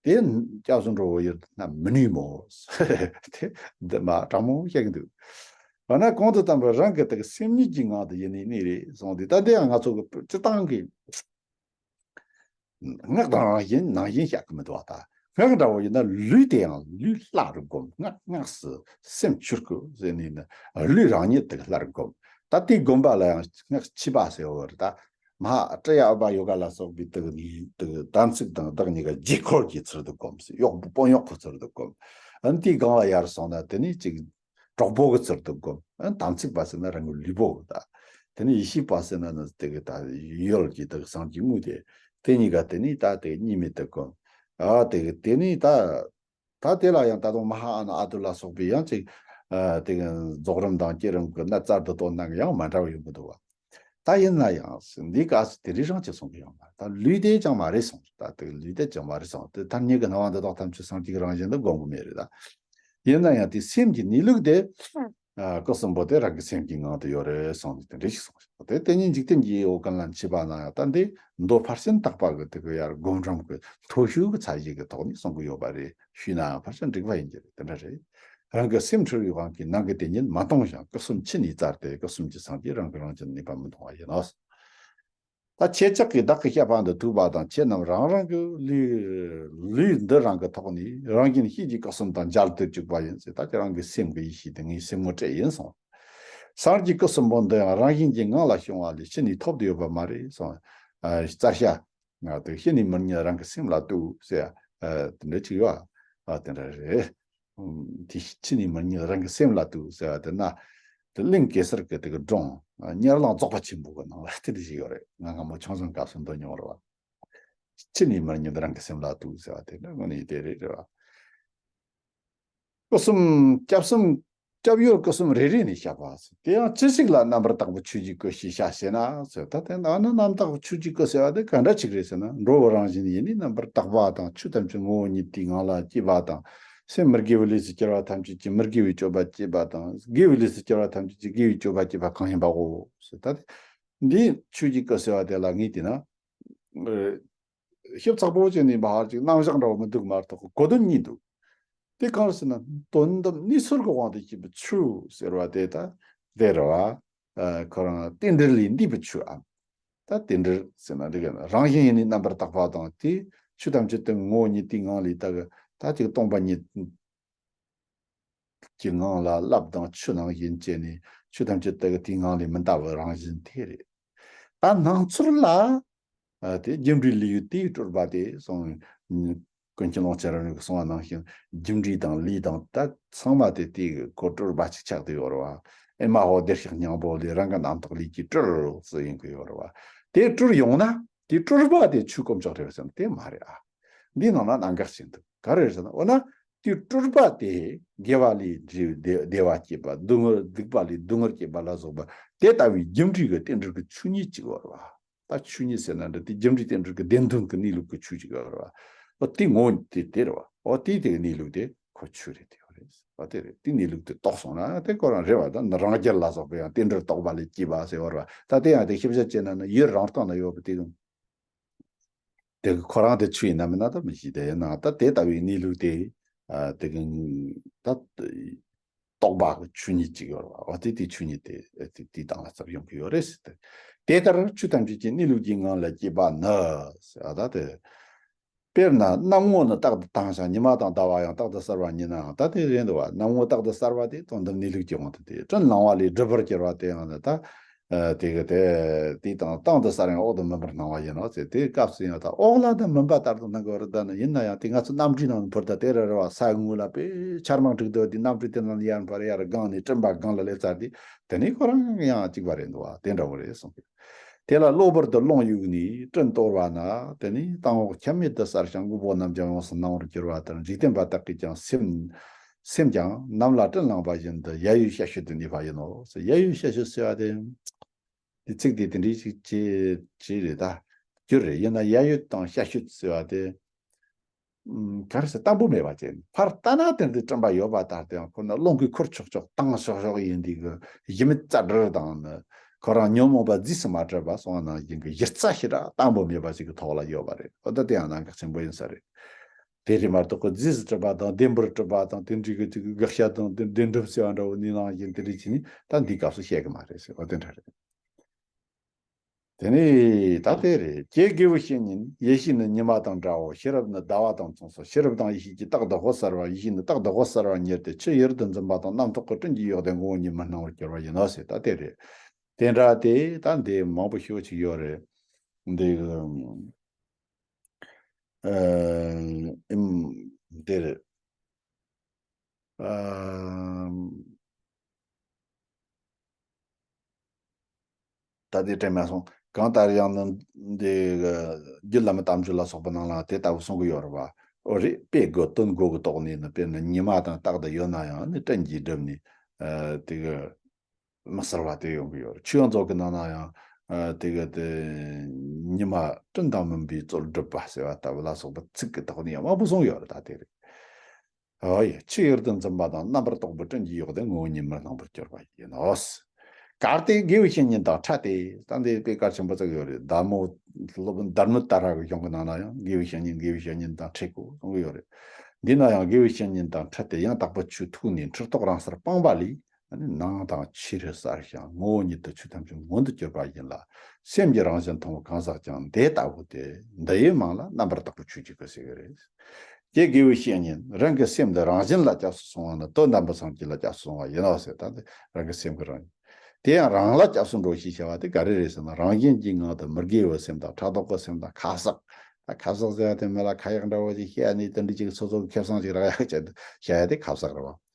དེ་སྐྱབས་སུ་འགྲོ་བའི་ཡུལ་དུ་སྣང་མི་ནུས་མོད། དེ་འདི་མ་དྲང་མོ་བཤད་ཀྱི་འདུག་འོ་ན་གོང་དུ་བསྟན་པ་རང་གི་དེ་གི་སེམས་ཉིད་ཀྱི་ངང་དུ་ཡེ་ནས་གནས་རེད་གསུངས་ཏེ། ད་དེ་ཡང་ང་ཚོ་གི་སྤྱིར་བཏང་གི་སྔགས་དང་རང་བཞིན་ནང་བཞིན་བཤད་ཀྱི་མི་འདུག་བ། ད་སྔགས་འདྲ་བོ་ཡིན་ན་ལུས་དེ་ཡང་ལུས་སླར་བསྒོམ། སྔགས་སྔགས་སུ་སེམས་ཆུད་སྐུ་ཟེར་ནས་ནི་ལུས་རང་ཉིད་དེ་སླར་བསྒོམ། ད་དེ་བསྒོམ་པ་ལ་ཡང་སྔགས་ཕྱི་པ་ཟེར་བ་རེད། ད་མ་ཧཱ་ཀྲི་ཡ་ཨུ་པ་ཡོ་ག་ལ་སོགས་པའི་དེ་གི་དམ་ཚིག་དང་བདག་གཉིས་ཀ་རྗེས་འཁོར་གྱི་ཚུལ་དུ་བསྒོམ། གཡོག་པོ་དཔོན་གཡོག་གི་ཚུལ་དུ་བསྒོམ། ཨ་ནི་དེའི་སྒང་ལ་ཡར་སོང་ན་དེ་ནི་ཅིག་གྲོགས་པོ་གི་ཚུལ་དུ་བསྒོམ། ཨ་ནི་དམ་ཚིག་པ་ཟེར་ན་རང་གི་ལུས་པོ་གི། ད་དེ་ནི་ཡེ་ཤེས་པ་ཟེར་ན་ནི་དེ་གི་ད་ཡུལ་གྱི་དེ་གི་སངས་རྒྱས་དངོས་དེ། དེ་གཉིས་ཀ་དེ་ནི་ད་དེ་གཉིས་མེད་དུ་བསྒོམ། ཨ་དེ་གི་དེ་ནི་ད་ད་དེ་ལ་ཡང་ད་དུང་མ་ཧཱ་ཨ་ན་ཨ་ཏུ་ལ་སོགས་པའི་ཡང་ཅིག་ཨ་དེ་གི་རྫོགས་རིམ་དང་བསྐྱེད་རིམ་གྱི་གནད་རྩལ་དུ་བཏོན་ན་ཡང་མ་འདྲ་བ་ཡོང་གི་འདུག་བ། ད་ཡིན་ན་ཡང་འདི་ག་སུ་དེ་རིགས་རང་ཅིག་གསུང་གི་ཡོང་ན། ད་ལུས་དེ་ཅང་མ་རེད་གསུངས། ད་དེ་ལུས་དེ་ཅང་མ་རེད་གསུངས། དེ་ཐ་སྙད་ཀྱི་སྣང་བ་འདི་དག་ཐམས་ཅད་སངས་རྒྱས་ཀྱི་རང་བཞིན་དུ་བསྒོམ་གི་མེད་རེད། ད་ཡིན་ན་ཡང་དེ་སེམས་ཀྱི་གནས་ལུགས་དེ་ཨ་སྐུ་གསུམ་པོ་དེ་རང་གི་སེམས་ཀྱི་ངང་དུ་ཡོད་རེད་གསུངས་ཏེ་དེ་འདྲ་ཞིག་གསུངས་ཤིང་། དེ་དེ་ཉིད་འཇིག་རྟེན་གྱི་འོ་ཀུན་ལ་མཆིས་པ་ན་ཡང་ད་འདི་མདོ་ཕར་ཕྱིན་བརྟག་པ་གི་དེ་གི་ཡར་སྒོམ་རིམ་གྱི་མཐོ་ཤོས་ཀྱི་ཚད་གཞི་གི་ཐོག་ནས་གསུང་གི་ཡོད་པ་རེད། ཞུས་ན་ཕལ་ཆེར་འགྲིག་པ་ཡིན་གྱི་རེད། དེ་འདྲ་རེད། རང་གི་སེམས་འཁྲུལ་བའི་དབང་གིས་ནང་གི་དེ་ཉིད་མ་མཐོང་ཞིང་སྐུ་གསུམ་ཕྱི་ནས་བཙལ་ཏེ་སྐུ་གསུམ་གྱི་སངས་རྒྱས་རང་གི་རང་བཞིན་གནས་པ་མི་མཐོང་བ་ཡིན་ནོ། ད་ཁྱེད་ཅག་གིས་བདག་གི་བཤད་པ་འདི་ཐོས་པ་དང་ཁྱེད་རྣམས་རང་རང་གི་ལུས་ལུས་འདི་རང་གི་ཐོག་ནས་རང་བཞིན་ཤེས་ཀྱི་སྐུ་གསུམ་དང་མཇལ་དུ་བཅུག་པ་ཡིན་ཟེར། ད་ཁྱེད་རང་གི་སེམས་ཀྱི་ཡེ་ཤེས་དེ་ངའི་སེམས་ངོ་སྤྲད་ཡིན་གསུངས། སངས་རྒྱས་སྐུ་གསུམ་པོ་འདི་ཡང་རང་བཞིན་གྱི་ངང་ལ་བྱུང་བ་ལས་ཕྱི་ནས་ཐོབ་ཏུ་ཡོད་པ་མ་རེད་གསུངས། ཨ་རྩ་ཤ། ང་དེ་ཕྱི་ནས་མི་རྙེད་རང་གི་སེམས་ལ་ལྟོས་ཟེར། ཨ་དེ་འདྲ་ཅིག་ཡོད། ཨ་དེ་འདྲ་རེད། ཨུམ་དེ་ཕྱི་ནས་མི་རྙེད་རང་གི་སེམས་ལ་ལྟོས་ཟེར་བ་དེ་ན། དེ་གླིང་གེ་སར་གྱི་དེ་གི་སྒྲུང་། ཨ་གཉེར་ལམ་རྫོགས་པ་ཆེན་པོ་གི་ནང་ལ་དེ་འདྲ་ཞིག་ཡོད་རེད། ང་སྔ་མོ་ཆུང་ཆུང་སྐབས་སུ་འདོན་མྱོང་རེད་བ། ཕྱི་ནས་མི་རྙེད་རང་གི་སེམས་ལ་ལྟོས་ཟེར་བ་དེ་འདྲ་དངོས་གནས་དེ་རེད་རེད་བ། སྐུ་གསུམ་སྐྱབས་གསུམ་སྐྱབས་ཡུལ་སྐུ་གསུམ་རེ་རེ་ནས་བཤད་པ་ཟེར། དེ་ཡང་ཅི་ཞིག་ལ་རྣམ་པར་དག་པའི་ཆོས་ཀྱི་སྐུ་ཞེས་བྱ་ཞེ་ན་ཟེར། ད་དེ་ན་ནི་རྣམ་དག་པའི་ཆོས་ཀྱི་སྐུ་ཟེར་བ་དེ་ག་འདྲ་ཅིག་རེད་ཟེར་ན། འགྲོ་བའི་རང་བཞིན་ཡེ་ནས་རྣམ་པར་དག་པ་དང་ཆོས་ཐམས་ཅད་ངོ་བོ་ཉིད་དེའི་ངང་ལ་སྐྱེས་པ་དང་། སེམས་མི་དགེ་བའི་ལས་སུ་སྐྱེ་བ་ཐམས་ཅད་ཀྱི་མི་དགེ་བའི་སྤྱོད་པ་བྱེད་པ་དང་། དགེ་བའི་ལས་སུ་སྐྱེ་བ་ཐམས་ཅད་ཀྱི་དགེ་བའི་སྤྱོད་པ་བྱེད་པ་གང་ཡིན་པའོ་ཟེར། ད་དེ་འདིའི་ཆོས་ཀྱི་སྐུ་ཟེར་བ་དེ་ལ་ངས་བལྟས་ན། ཞིབ་ཚགས་པོ་བྱས་ནས་མ་ཧར་ཅིག་རྣམ་གཞག་འདྲ་བོ་མི་འདུག་མ་གཏོགས་གོ་དོན་གཉིས་འདུག་དེ་གང་རེད་ཟེར་ན། དོན་དམ་གནས་ཚུལ་གྱི་དབང་དུ་བྱས་པའི་ཆོས་ཟེར་བ་དེ་ད་དེ་རེད་བ། ཁོ་རང་རྟེན་འབྲེལ་ལས་འདས་པའི་ཆོས་ཨ། ད་རྟེན་འབྲེལ་ཟེར་ན་འགྲིག་གི་ན། རང་བཞིན་ཡེ་ནས་རྣམ་པར་དག་པ་དང་དེ་ཆོས་ཐམས་ཅད་དེ་ངོ་བོ་ཉིད་དེའི་ངང་ལས་ད་གི་ད་ཅིག་སྟོང་པ་ཉིད་ཀྱི་ངང་ལ་རླབས་དང་ཆུ་ནང་བཞིན་བྱས་ནས་ཆོས་ཐམས་ཅད་དེ་གི་དེའི་ངང་ལས་མི་འདའ་བའི་རང་བཞིན་དེ་རེད། ད་སྣང་ཚུལ་ལ་ཨ་དེ་རྒྱུ་འབྲས་ལས་ཡུལ་དེའི་སྤྲུལ་པ་དེ་གསུངས། ཀུན་མཁྱེན་ཀློང་ཆེན་རབ་གནས་ཀྱིས་གསུངས་པ་ནང་བཞིན་རྒྱུ་འབྲས་དང་ལས་དང་ད་ཚང་མ་དེ་དེའི་གི་ཁོ་སྤྲུལ་པ་ཅིག་ཆགས་བསྡད་ཡོད་རེད་བ། ཨེ་མ་ཧོ་བདེར་གཤེགས་སྙིང་པོ་ལས་རང་གི་རྣམ་རྟོག་ལས་ཀྱིས་སྤྲུལ་ཟེར་ཡིན་གི་ཡོད་རེད་བ། དེ་སྤྲུལ་ཡོང་ན་དེ་སྤྲུལ་པ་དེ་ཆོས་དཀོན་མཆོག་རེད་བ་ཟེར་ན་དེ་མ་རེད་ཨ། འདིའི་ནང་ན་གནད་འགག་ཅིག་འདུག་ག་རེ་རེད་ཟེར་ན། འོ་ན་དེའི་སྤྲུལ་པ་དེ་དགེ་བ་ལས་བསྒྲིབས་བདེ་བདེ་བ་སྐྱེད་པ། སྡུག་བསྔལ་སྡིག་པ་ལས་སྡུག་བསྔལ་སྐྱེད་པ་ལ་སོགས་པ་དེ་ལྟ་བུའི་རྒྱུ་འབྲས་ཀྱི་རྟེན་འབྲེལ་གྱི་ཆོས་ཉིད་ཅིག་ཡོད་རེད་བ། ད་ཆོས་ཉིད་ཟེར་ན་འདྲ་དེ་རྒྱུ་འབྲས་རྟེན་འབྲེལ་གྱི་བདེན་དོན་གྱི་གནས་ལུགས་ཀྱི་ཆོས་ཅིག་ཡོད་རེད་བ། འོ་དེ་ངོ་བོ་དེ་དེ་རེད་བ། འོ་དེ་དེ་གི་གནས་ལུགས་དེ་ཁོ་ཆོས་རེད་དེ། རེད། ཨ་དེ་རེད། དེ་གནས་ལུགས་དེ་རྟོགས་སོང་ན་དེ་ཁོ་རང་རེད་བ། ད་ནི་རང་རྒྱལ་ལ་སོགས་པའི་ཡང་རྟེན་འབྲེལ་རྟོག་པ་ལས་སྐྱེས་པ་ཟེར་བ་རེད་བ། ད་དེ་ཡང་དེ་ཤེས་བྱ་བྱས་ན་ནི་ཡུལ་རང་སྟེང་ན་ཡོད་པ་དེ་དང་། དེ་གི་ཁོ་རང་དེ་ཆོས་ཡིན་ན་མིན་ན་ད་མི་ཤེས། དེ་ཡིན་ན་ད་དེ་ལྟ་བུའི་གནས་ལུགས་དེ་ཨ་དེ་གི་ད་རྟོག་པ་གི་ཆོས་ཉིད་ཅིག་ཡོད་རེད་བ། འོ་དེ་དེ་ཆོས་ཉིད་དེ་དེ་དེའི་སྟེང་ལ་ཚབ་ཡོང་གི་ཡོད་རེད་ཟེར་ཏེ། དེ་ལྟར་ཆོས་ཐམས་ཅད་ཀྱི་གནས་ལུགས་ཀྱི་ངང་ལ་སྐྱེས་པ་ནི་ཟེར་བ་ད་དེ། དཔེར་ན་གནམ་ངོ་ནི་རྟག་ཏུ་དྭངས་ཤིང་ཉི་མ་དང་ཟླ་བ་ཡང་རྟག་ཏུ་གསལ་བར་ཉིད་ནའང་ད་དེ་རེད་འདུག་བ། གནམ་ངོ་རྟག་ཏུ་གསལ་བ་དེ་དོན་དམ་གནས་ལུགས་ཀྱི་དབང་དུ་དེ། སྤྲིན་ལང་བ་ལས་སྒྲིབ་པར་གྱུར་པ་དེ་ཡང་ནི་ད། ཨ་དེ་གི་དེ་དེའི་སྟེང་དྭངས་དུ་གསལ་ཡང་འོག་ཏུ་མུན་པར་སྣང་བ་ཡིན་ནོ་ཟེར། དེའི་སྐབས་སུ་ཡང་ད་འོག་ལ་ད་མུན་པ་ལྟར་དུ་སྣང་གི་བར་ད་ནི། ཡིན་ན་ཡང་དེ་ང་ཚོ་གནམ་གྲུའི་ནང་ནས་འཕུར་ད་དེ་རེད་རེད་བ། ས་ངོས་ལ་དཔེ་ཆར་མང་དྲུག་དོ་དེ་གནམ་གྲུ་དེ་ནང་ཡར་འཕུར་ཡར་སྒང་ནས་སྤྲིན་པ་སྒང་ལ་སླེབས་ཚར་དེ། དེ་ནས་ཁོ་རང་ཡང་གཅིག་པ་རེད་འདུག་བ། དེ་འདྲ་བོ་རེད་གསུངས་ཀྱི། དེ་ལ་གློ་བུར་དུ་རླུང་གཡུགས་ནས་སྤྲིན་གཏོར་བ་ན། དེ་ནས་དྭངས་འོག་ཁྱབ་མེད་དུ་གསལ་ཞིང་དངོས་པོ་རྣམས་ཀྱང་ཡོངས་སུ་སྣང་བར་གྱུར་པ་ལྟར། འཇིག་རྟེན་པ་དག་གིས་ཀྱང་སེམས་སེམས་ཀྱང་ནམ་ལ་སྤྲིན་ལངས་པ་བཞིན་དུ་གཡས་གཡོན་ཤ་ཤུད་དུ་གནས་པ་ཡིན་ནོ། གཡས་གཡོན་ཤ་ཤུད་ཟེར་བ་དེ། དེ་ཚིག་དེ་དེ་འདྲའི་ཞིག་ཅེས་ཅེས་རེད་ད། རྒྱུ་རེད། ཡིན་ན་གཡས་གཡོན་དང་ཤ་ཤུད་ཟེར་བ་དེ། ཨུམ། ག་རེ་ཟེར། དང་པོ་མེད་པ་ཅན། ཕར་ལྟ་ན་དེ་འདི་སྤྲིན་པ་ཡོད་པ་ལྟར་དེའང་ཁོ་ན་རླུང་གིས་ཁུར་ཆོག་ཆོག་བཏང་ཤོག་ཤོག་ཡིན་དུས་གི་གཞི་མེད་རྩ་འདྲུར་དང་ནི། ཁོ་རང་ཉོན་མོངས་པ་རྫས་སུ་མ་གྲུབ་པ་སོང་བ་ནང་བཞིན་གྱི་གཞི་རྩ་ཞིག་ར་དང་པོ་མེད་པ་ཞིག་གི་ཐོག་ལ་ཡོད་པ་རེད། འོ་ད་དེ་ཡང་གནད་འགག་ཆེན་པོ་ཡིན་ས་རེད། དེ་རེད་མ་གཏོགས་ཁོ་རྫས་སུ་གྲུབ་པ་དང་བདེན་པར་གྲུབ་པ་དང་དེ་འདྲའི་གི་ཅིག་དགག་བྱ་དང་དེ་བདེན་གྲུབ་ཟེར་བ་འདྲ་བོ་ནི་ནང་བཞིན་དེ་འདྲ་བྱས་ནས་ད་འདིའི་སྐབས་སུ་བཤད་གི་མ་རེད་ཟེར་བ་དེ་འདྲ་རེད། དེ་ནས་ད་དེ་རེད། ཀྱེ་དགེ་བའི་བཤེས་གཉེན། ཡེ་ཤེས་ནི་ཉི་མ་དང་འདྲའོ། ཤེས་རབ་ནི་ཟླ་བ་དང་མཚུངས་སོ། ཤེས་རབ་དང་ཡེ་ཤེས་ཀྱིས་རྟག་ཏུ་དབུ་གསལ་བ། ཡེ་ཤེས་ནི་རྟག་ཏུ་དབུ་གསལ་བར་གཉེར་ཏེ། ཆུ་ཡུར་དུ་འཛིན་པ་དང་རྣམ་རྟོག་གི་སྤྲིན་གྱིས་གཡོགས་ཏེ་ངོ་བོ་ཉིད་མི་སྣང་བར་གྱུར་པ་ཡིན་ནོ་ཟེར། ད་དེ་རེད། དེ་འདྲ་དེ་ད་འདི་མང་པོ་ཞེ་པོ་ཅིག་ཡོད་རེད། འདི་ཨ་ཨིམ་འདི་རེད། ཨ་ད་དེ་དྲན་མ་སོང་། གང་ལྟར་ཡང་ནི་འདི་རྒྱུད་བླ་མའི་གཏམ་རྒྱུད་ལ་སོགས་པའི་ནང་ལ་དེ་ལྟ་བུ་གསུང་གི་ཡོད་རེད་བ། འོ་རེད། དཔེ་དགོས་དོན་དགོས་ཀྱི་དོགས་ནས་ནི། དཔེར་ན་ཉི་མ་དང་རྟག་ཏུ་ཡོད་ན་ཡང་ནི་སྤྲིན་གྱིས་བསྒྲིབས་ནས་ཨ་དེ་གི་མི་གསལ་བ་དེ་ཡོང་གི་ཡོད་རེད། ཆོས་མཛོད་ཀྱི་ནང་ན་ཡང་ཨ་དེ་གི་དེ་ཉི་མ་སྤྲིན་དང་མུན་པའི་རྩོལ་སྒྲིབ་པ་ཟེར་བ་ལྟ་བུ་ལ་སོགས་པའི་ཚིག་གི་དོགས་ནས་ཡང་མང་པོ་གསུངས་ཡོད་རེད། ད་དེ་རེད། ཨོ་ཡ། ཆུ་ཡུར་དུ་འཛིན་པ་དང་རྣམ་པར་རྟོག་པའི་སྤྲིན་གྱིས་གཡོགས་ཏེ་ངོ་བོ་ཉིད་མི་སྣང་བར་གྱུར་པ་ཡིན་ནོ། གལ་ཏེ་དགེ་བའི་བཤེས་གཉེན་དང་འཕྲད་དེ། ད་འདི་དཔེ་གལ་ཆེན་པོ་བརྩི་གི་ཡོད་རེད། དར་མོ་སློབ་དཔོན་དྷརྨ་ཏཱ་ར་གི་གཞུང་གི་ནང་ན་ཡང་དགེ་བའི་བཤེས་གཉེན་དགེ་བའི་བཤེས་གཉེན་དང་འཕྲད་དགོས་གསུང་གི་ཡོད་རེད། འདི་ན་ཡང་དགེ་བའི་བཤེས་གཉེན་དང་འཕྲད་དེ་ཡང་དག་པའི་ཆོས་ཐོས་ནས་འཁྲུལ་རྟོག་རང་སར་སྤངས་པ་ལས། ནང་དང་ཕྱི་རུ་གསལ་ཞིང་ངོ་བོ་ཉིད་དུ་ཆོས་ཐམས་ཅད་མངོན་དུ་གྱུར་པ་ཡིན་ལ། སེམས་ཀྱི་རང་བཞིན་མཐོང་བ་གང་ཟག་ཀྱང་འདི་ལྟ་བུ་སྟེ། འདི་ཡི་མིང་ལ་རྣམ་པར་དག་པའི་ཆོས་ཀྱི་སྐུ་ཟེར་གྱི་རེད། ཀྱེ་དགེ་བའི་བཤེས་གཉེན། རང་གི་སེམས་འདི་རང་བཞིན་ལ་སྐྱབས་སུ་སོང་བ་ནི་དོན་དམ་པའི་སེམས་ཀྱི་ལ་སྐྱབས་སུ་སོང་བ་ཡིན་ནོ་ཟེར། ད་འདི་རང་གི་སེམས་ཀྱི་རང་བཞིན། དེ་ཡང་རང་ལ་སྐྱབས་སུ་འགྲོ་ཞེས་བྱ་བ་དེ་ག་རེ་རེད་ཟེར་ན། རང་བཞིན་གྱི་ངང་དུ་མི་དགེ་བའི་སེམས་དང་ཕྲག་དོག་གི་སེམས་དང་ཁ་གསག་ད་ཁ་གསག་ཟེར་བ་དེ་མི་ལ་ཁ་ཡག་འདྲ་བོ་ཞིག་བཤད་ནས་དེ་འདྲ་ཅིག་སོ་སོ་གི་ཁེ་བཟང་ཞིག་རག་ཡག་བྱས་བཤད་ཡ་དེ་ཁ་གསག་རེད་བ།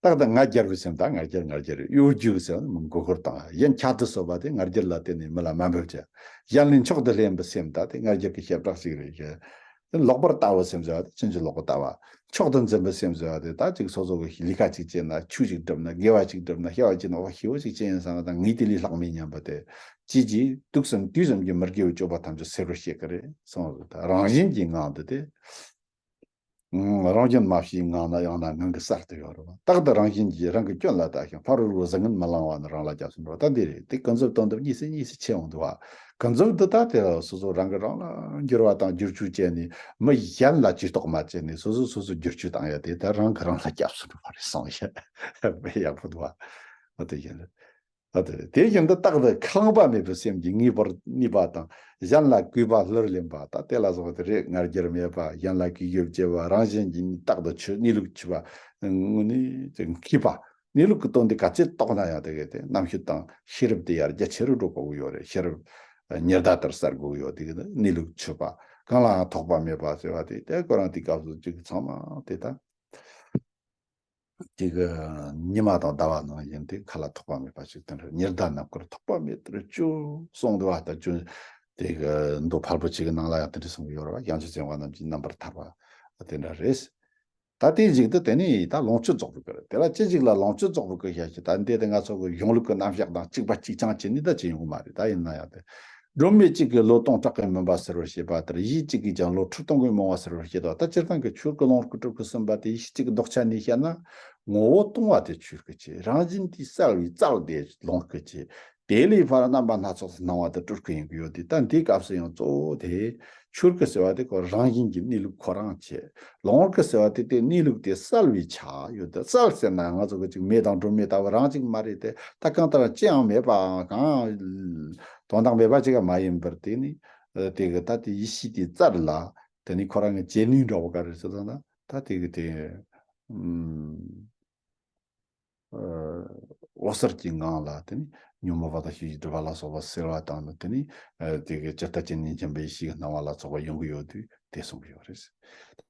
རྟག་ཏུ་ང་རྒྱལ་བའི་སེམས་དང་། ང་རྒྱལ་ང་རྒྱལ་གཡོ་སྒྱུ་གི་སེམས་མི་མགོ་སྐོར་དང་། གཞན་ཁྱད་དུ་གསོད་པ་དེ་ང་རྒྱལ་ལ་བརྟེན་ནས་མི་ལ་དམའ་འབེབས་བྱེད། གཞན་ལས་མཆོག་ཏུ་ལྷན་པའི་སེམས་ད་དེ་ང་རྒྱལ་གྱི་བྱེ་བྲག་ཅིག་རེད་ཞེས། ལོག་པར་ལྟ་བའི་སེམས་ཟེར་བ་དེ་ཕྱིན་ཅི་ལོག་པར་ལྟ་བ། མཆོག་ཏུ་འཛིན་པའི་སེམས་ཟེར་བ་དེ་ད་ཅིག་སོ་སོ་གི་ལས་ཀ་ཅིག་བྱས་ན། ཆོས་ཅིག་བསྒྲུབས་ན། དགེ་བ་ཅིག་བསྒྲུབས་ན། བྱ་བ་ཅིག་ན་འོ་ཞེ་པོ་ཅིག་བྱས་ཡིན་བསམ་ན་ད་ངས་དེ་ལས་ལྷག་མེད་སྙམ་པ་དེ། ཅི་ཅི་དུས་གསུམ་དུས་གསུམ་གྱི་མི་དགེ་བའི་སྤྱོད་པ་ཐམས་ཅད་སེལ་བར་བྱེད་ཀྱི་རེད་གསུངས་རེད། ད་རང་བཞིན་གྱི་ངང་དུ་དེ། རང་བཞིན་མ་ཕྱིའི་ངང་ན་ཡང་ན་ངང་གིས་གསལ་དུ་ཡོད་རེད་བ། རྟག་ཏུ་རང་བཞིན་གྱིས་རང་གི་སྐྱོན་ལ་ལྟ་ཞིང་། ཕ་རོལ་པོ་གཟུགས་ངན་མི་བླང་བ་ནི་རང་ལ་སྐྱབས་སུ་འགྲོ། ད་འདི་རེད། དེ་ཀུན་རྫོབ་དོན་དམ་གཉིས་སུ་གཉིས་སུ་ཕྱེ་འོང་འདུག་བ། ཀུན་རྫོབ་འདི་ད་དེ་སོ་སོ་རང་གིས་རང་ལ་འགྱུར་བ་དང་བསྒྱུར་བཅོས་བྱས་ནས། མི་གཞན་ལ་ཇུས་གཏོགས་མ་བྱས་ནས་སོ་སོས་སོ་སོ་བསྒྱུར་བཅོས་བཏང་ཡ་དེ་ད་རང་གིས་རང་ལ་སྐྱབས་སུ་འགྲོ་བ་རེད་གསུངས་ཡ། དཔེ་ཡག་པོ་འདུག་བ། འོ་དེ་བཞིན་རེད། ཨ་དེ་དེ་བཞིན་དུ་རྟག་ཏུ་ཁེངས་པ་མེད་པའི་སེམས་ཀྱིས་ངེས་པར་གནས་པ་དང་། གཞན་ལ་གུས་པ་ལྷུར་ལེན་པ་དང་དེ་ལ་སོགས་དེ་རེད། ང་རྒྱལ་མེད་པ། གཞན་ལ་གུས་ཞབས་བྱེད་པ། རང་བཞིན་གྱིས་རྟག་ཏུ་ཆོས་གནས་ལུགས་ཆོས་པ་དངོས་གནས་ཀྱི་མཁས་པ། གནས་ལུགས་ཀྱི་དོན་དེ་ག་ཚད་རྟོགས་ན་ཡང་དེ་གས་དེ་རྣམ་དཔྱོད་དང་ཤེས་རབ་དེ་ཡར་རྒྱ་ཆེ་རུ་འགྲོ་དགོས་ཀྱི་ཡོད་རེད། ཤེས་རབ་ཉི་ཟླ་ལྟར་གསལ་དགོས་ཀྱི་ཡོད། དེ་གས་དེ་གནས་ལུགས་ཆོས་པ་གང་ལའང་ཐོགས་པ་མེད་པ་ཟེར་བ་དེ་དེ་ཁོ་རང་དེ་སྐབས་སུ་ཅིག་ཚང་མ་དེ་ད། དེ་གི་ཉི་མ་དང་ཟླ་བ་ནང་བཞིན་དེ་ཁ་ལ་ཐོགས་པ་མེད་པ་ཞིག་དེ་འདྲ། ཉི་ཟླ་ནམ་མཁར་ཐོགས་པ་མེད་དུ་སྤྱོད་གསུངས་འདུག་བ། ད་ཅུང་དེ་གི་མདོ་ཕལ་པོ་ཅིག་གི་ནང་ལ་ཡང་དེ་འདྲ་གསུངས་ཀྱི་ཡོད་རེད་བ། བྱང་ཆུབ་སེམས་དཔའ་རྣམས་ཀྱི་རྣམ་པར་ཐར་པ་དེ་འདྲ་རེད། ད་དེ་ཞིག་ཏུ་དེ་ནི་ད་ལོངས་སྤྱོད་རྫོགས་པའི་སྐུ་རེད། དེ་ལ་ཅི་ཞིག་ལ་ལོངས་སྤྱོད་རྫོགས་པའི་སྐུ་ཞེས་བྱ། ད་འདི་དེ་ང་ཚོ་གི་གཞུང་ལུགས་ཀྱི་རྣམ་གཞག་དང་གཅིག་པ་གཅིག་རྐྱང་བྱས་ནས་ད་ཅི་ཡོང་གི་མ་རེད། ད་ཡིན་ན་ཡང་དེ་ སྒྲོན་མེ་གཅིག་གིས་ལོ་སྟོང་ཕྲག་གི་མུན་པ་སེལ་བར་བྱེད་པ་ལྟར། ཡིད་གཅིག་གིས་ཀྱང་ལོ་ཁྲི་སྟོང་གི་མང་བ་སེལ་བར་བྱེད་དོ། ད་སྤྱིར་བཏང་གི་ཆོས་སྐུ་ལོངས་སྐུ་སྤྲུལ་སྐུ་གསུམ་པ་དེ་ཡེ་ཤེས་གཅིག་གི་ལྡོག་ཆ་ནས་བཤད་ན། ངོ་བོ་སྟོང་བ་དེ་ཆོས་སྐུ་བྱས། རང་བཞིན་དེ་གསལ་བའི་རྩལ་དེ་ལོངས་སྐུ་བྱས། དེ་ལས་ཕར་རྣམ་པ་སྣ་ཚོགས་སུ་སྣང་བ་དེ་སྤྲུལ་སྐུ་ཡིན་གྱི་ཡོད་དེ། ད་འདིའི་སྐབས་སུ་ཡང་གཙོ་བོ་དེ་ཆོས་སྐུ་ཟེར་བ་དེ་ཁོ་རང་བཞིན་གྱི་གནས་ལུགས་ཁོ་རང་བྱས། ལོངས་སྐུ་ཟེར་བ་དེ་དེ་གནས་ལུགས་དེ་གསལ་བའི་ཆ་ཡོད་དེ། གསལ་ཟེར་ན་ང་ཚོ་གི་ཅིག་མེ་དང་སྒྲོན་མེ་ལྟ་བུ་རང་ཅིག་མ་རེད་དེ། ད་གང་ལྟར་ཅི་ཡང་མེད་པའང་གང་དོན་དག་མེད་པ་ཅིག་མ་ཡིན་པར། དེ་ནི་ཨ་དེ་གི་ད་དེ་ཡེ་ཤེས་དེའི་རྩལ་ལ། དེ་ནི་ཁོ་རང་གི་བྱེད་ནུས་འདྲ་བོ་ག་རེ་ཟེར་ན། ད་དེ་གི་དེ་ཨུམ་ཨ་འོད་གསལ་གྱི་ངང་ལ། དེ་ནི་ཉོན་མོངས་པ་དང་ཤེས་བྱའི་སྒྲིབ་པ་ལ་སོགས་པ་སེལ་བ་དང་ནི། དེ་ནི་ཨ་དེ་གི་ཇི་ལྟ་ཇི་སྙེད་མཁྱེན་པའི་ཡེ་ཤེས་ཀྱི་སྣང་བ་ལ་སོགས་པ་ཡོང་གི་ཡོད་དུས། དེ་གསུང་གི་ཡོད་རེད།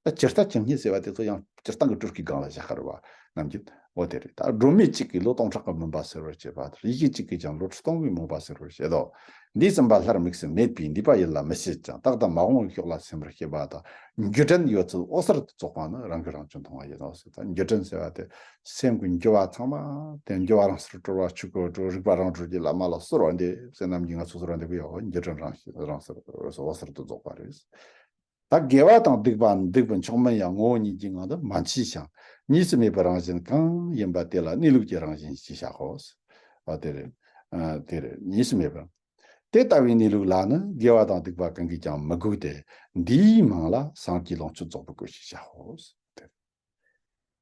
ད་ཇི་ལྟ་ཇི་སྙེད་ཟེར་བ་དེ་ཚོ་ཡང་སྤྱིར་བཏང་གི་སྤྲུལ་སྐུའི་སྒང་ལ་བཞག་གི་རེད་བ། རྣམ་འགྱུར་འོ་དེ་རེད། ད་སྒྲོན་མེ་གཅིག་གིས་ལོ་སྟོང་ཕྲག་གི་མུན་པ་སེལ་བར་བྱེད་པ་ལྟར། ཡེ་ཤེས་གཅིག་གིས་ཀྱང་ལོ་ཁྲི་སྟོང་གི་མུན་པ་སེལ་བར་བྱེད་དོ། འདས་ཟིན་པ་སླར་དམིགས་སུ་མེད་པས། འདས་པ་ཡིད་ལ་མི་བྱེད་ཅིང་། རྟག་ཏུ་མ་འོངས་པའི་ཕྱོགས་ལ་སེམས་པར་བྱེད་པ་དང་། འགྱུ་དྲན་ཡོད་ཚད་འོད་གསལ་དུ་རྫོགས་པ་ནི། རང་གིས་རང་བྱུང་མཐོང་བ་ཡིན་ནོ་ཟེར། ད་འགྱུ་དྲན་ཟེར་བ་དེ་སེམས་ཀྱི་འགྱུ་བ་ཚང་མ་དེ། འགྱུ་བ་རང་སར་གྲོལ་བ་ཆོས་སྐུར་གྲོལ། རིག་པ་རང་གྲོལ་གྱི་ལམ་མ་ལ་གསོལ་བ་འདེབས་ཟེར། རྣམ་འགྱུར་ང་ཚོ་གསོལ་བ་འདེབས་ཀྱི་ཡོད། འགྱུ་དྲན་རང་རང་སར་འོད་གསལ་དུ་རྫོགས་པ་རེད། ད་དགེ་བ་དང་སྡིག་པ་སྡིག་པ་མཆོག་མིན་ཡང་། ངོ་བོ་ཉིད་ཀྱི་ངང་དུ་མ་མཆིས་ཤིང་། གཉིས་སུ་མེད་པའི་རང་བཞིན་གང་ཡིན་པ། དེ་ལ་གནས་ལུགས་ཀྱི་རང་བཞིན་ཞེས་བྱའོ། ཨ་དེ་རེད། ཨ་དེ་རེད། གཉིས་སུ་མེད་པ། དེ་ལྟ་བུའི་གནས་ལུགས་ལ་ནི། དགེ་བ་དང་སྡིག་པ་གང་གིས་ཀྱང་མི་འགུགས་ཏེ། འདིའི་མིང་ལ་སངས་རྒྱས་ལོངས་སྤྱོད་རྫོགས་པའི་སྐུ་ཞེས་བྱའོ།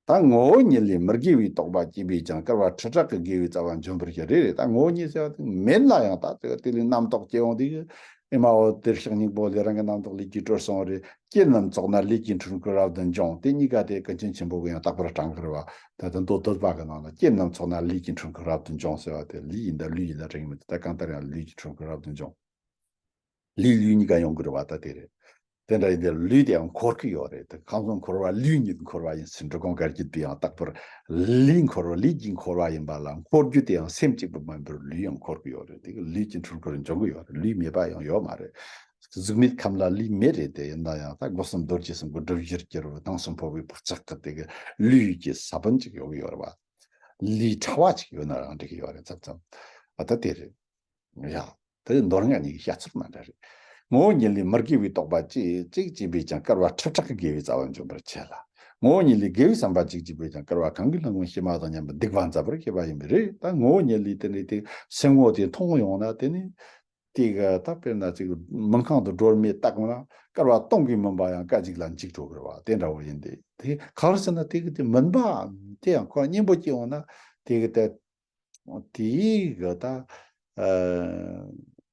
ད་ངོ་བོ་ཉིད་ལས་མི་དགེ་བའི་རྟོག་པ་སྐྱེས་པས་ཀྱང་། བསྐལ་པ་ཁྲི་ཕྲག་གི་དགེ་བའི་རྩ་བ་འཇོམས་པར་བྱེད། རེད་རེད། ད་ངོ་བོ་ཉིད་ཟེར་བ་དེ་མེད་ན་ཡང་། ད་དེ་དེ་ལས་རྣམ་རྟོག་སྐྱེ་ཡོང་དུས། ཨེ་མ་འོ་དེར་ཤག་སྙིང་པོ་ལས་རང་གི་རྣམ་རྟོག་ལས་ཀྱིས་གྲོལ་སོང་བ་རེད། རྐྱེན་རྣམས་ཚོགས་ན་ལས་ཀྱིས་འཁྲུལ་འཁོར་རབ་ཏུ་འབྱུང་། དེ་གཉིས་ཀ་དེ་ཀུན་མཁྱེན་ཆེན་པོ་གིས་ཡང་རྟག་པར་དྲངས་ཀྱི་རེད་བ། ད་ལྟ་མདོ་སྡུད་པ་གི་ནང་ལ། རྐྱེན་རྣམས་ཚོགས་ན་ལས་ཀྱིས་འཁྲུལ་འཁོར་རབ་ཏུ་འབྱུང་ཟེར་བ་དེ། ལས་ཡིན་ད་ལུས་ཡིན་ད་རིགས་མི་འདུག་ད་གང་ལྟར་ཡང་ལས་ཀྱིས་འཁྲུལ་འཁོར་རབ་ཏུ་འབྱུང་། ལུས་ལུས་གཉིས་ཀ་ཡོང་གི་རེད་བ། ད་དེ་རེད། དེ་འདྲ་ཡིན་དུས་ལུས་དེ་ཡང་འཁོར་གྱི་ཡོད་རེད། དེ་ཁམས་གསུམ་འཁོར་བ་ལུས་ཉིད་འཁོར་བ་ཡིན་ཟེར། འབྲི་གུང་བཀའ་བརྒྱུད་པས་ཡང་རྟག་པར་ལུས་འཁོར་བ། ལུས་ཀྱིས་འཁོར་བ་ཡིན་པ་ལ། འཁོར་རྒྱུ་དེ་ཡང་སེམས་གཅིག་པུ་མ་ཡིན་པར་ལུས་ཡང་འཁོར་གྱི་ཡོད་རེད། དེ་ལུས་ཀྱིས་འཁྲུལ་འཁོར་འབྱུང་གི་ཡོད་རེད། ལུས་མེད་པ་ཡང་ཡོད་མ་རེད། གཟུགས་མེད་ཁམས་ལ་ལུས་མེད་རེད་དེ། ཡིན་ན་ཡང་ད་སྒོ་གསུམ་རྡོ་རྗེ་གསུམ་གྱི་སྒྲུབ་གཞིར་གྱུར་པའི་གདངས་སུ་འཕོ་བའི་བག་ཆགས་ཀྱི་དེ་གི་ལུས་ཀྱི་ས་བོན་ཅིག་ཡོད་ཀྱི་ཡོད་རེད་བ། ལུས་ཕྲ་བ་ཅིག་ཡོད་ན་རང་འགྲིག་གི་ཡོད་རེད། ཙམ་ཙམ། ཨ་ད་དེ་རེད། ཡ། དེ་མདོ་སྔགས་གཉིས་ཀྱི་བཤད་ཚུལ་མ་འདྲ་རེད། ངོ་བོ་ཉིད་ལས་མི་དགེ་བའི་རྟོག་པ་གཅིག་གཅིག་སྐྱེས་པས་ཀྱང་། བསྐལ་པ་ཁྲི་ཕྲག་གི་དགེ་བའི་རྩ་བ་འཇོམས་པར་བྱེད་ལ། ངོ་བོ་ཉིད་ལས་དགེ་བའི་བསམ་པ་གཅིག་སྐྱེས་པས་ཀྱང་། བསྐལ་པ་གང་གི་ལྷ་མོ་བྱེ་མ་དང་མཉམ་པའི་སྡིག་པ་མཛད་པར་བྱེད་པ་ཡིན་པས་རེད། ད་ངོ་བོ་ཉིད་ལས་དེ་ནི་དེ་སེམས་ངོ་དེ་མཐོང་ཡོང་ན། དེ་ནི་དེ་ག་ད་དཔེར་ན་ཅིག་མུན་ཁང་དུ་སྒྲོན་མེ་བཏགས་ན། བསྐལ་པ་སྟོང་གི་མུན་པ་ཡང་སྐད་ཅིག་ལ་འཇིག་འགྲོ་གི་རེད་བ། དེ་འདྲ་བོ་ཡིན་ཏེ། དེ་ག་རེ་ཟེར་ན། དེ་གི་དེ་མུན་པ་དེ་ཡང་ཁོ་གཉེན་པོ་སྐྱེ་ཡོང་ན། དེ་གི་དེ། དེའི་གི་ད་ཨ་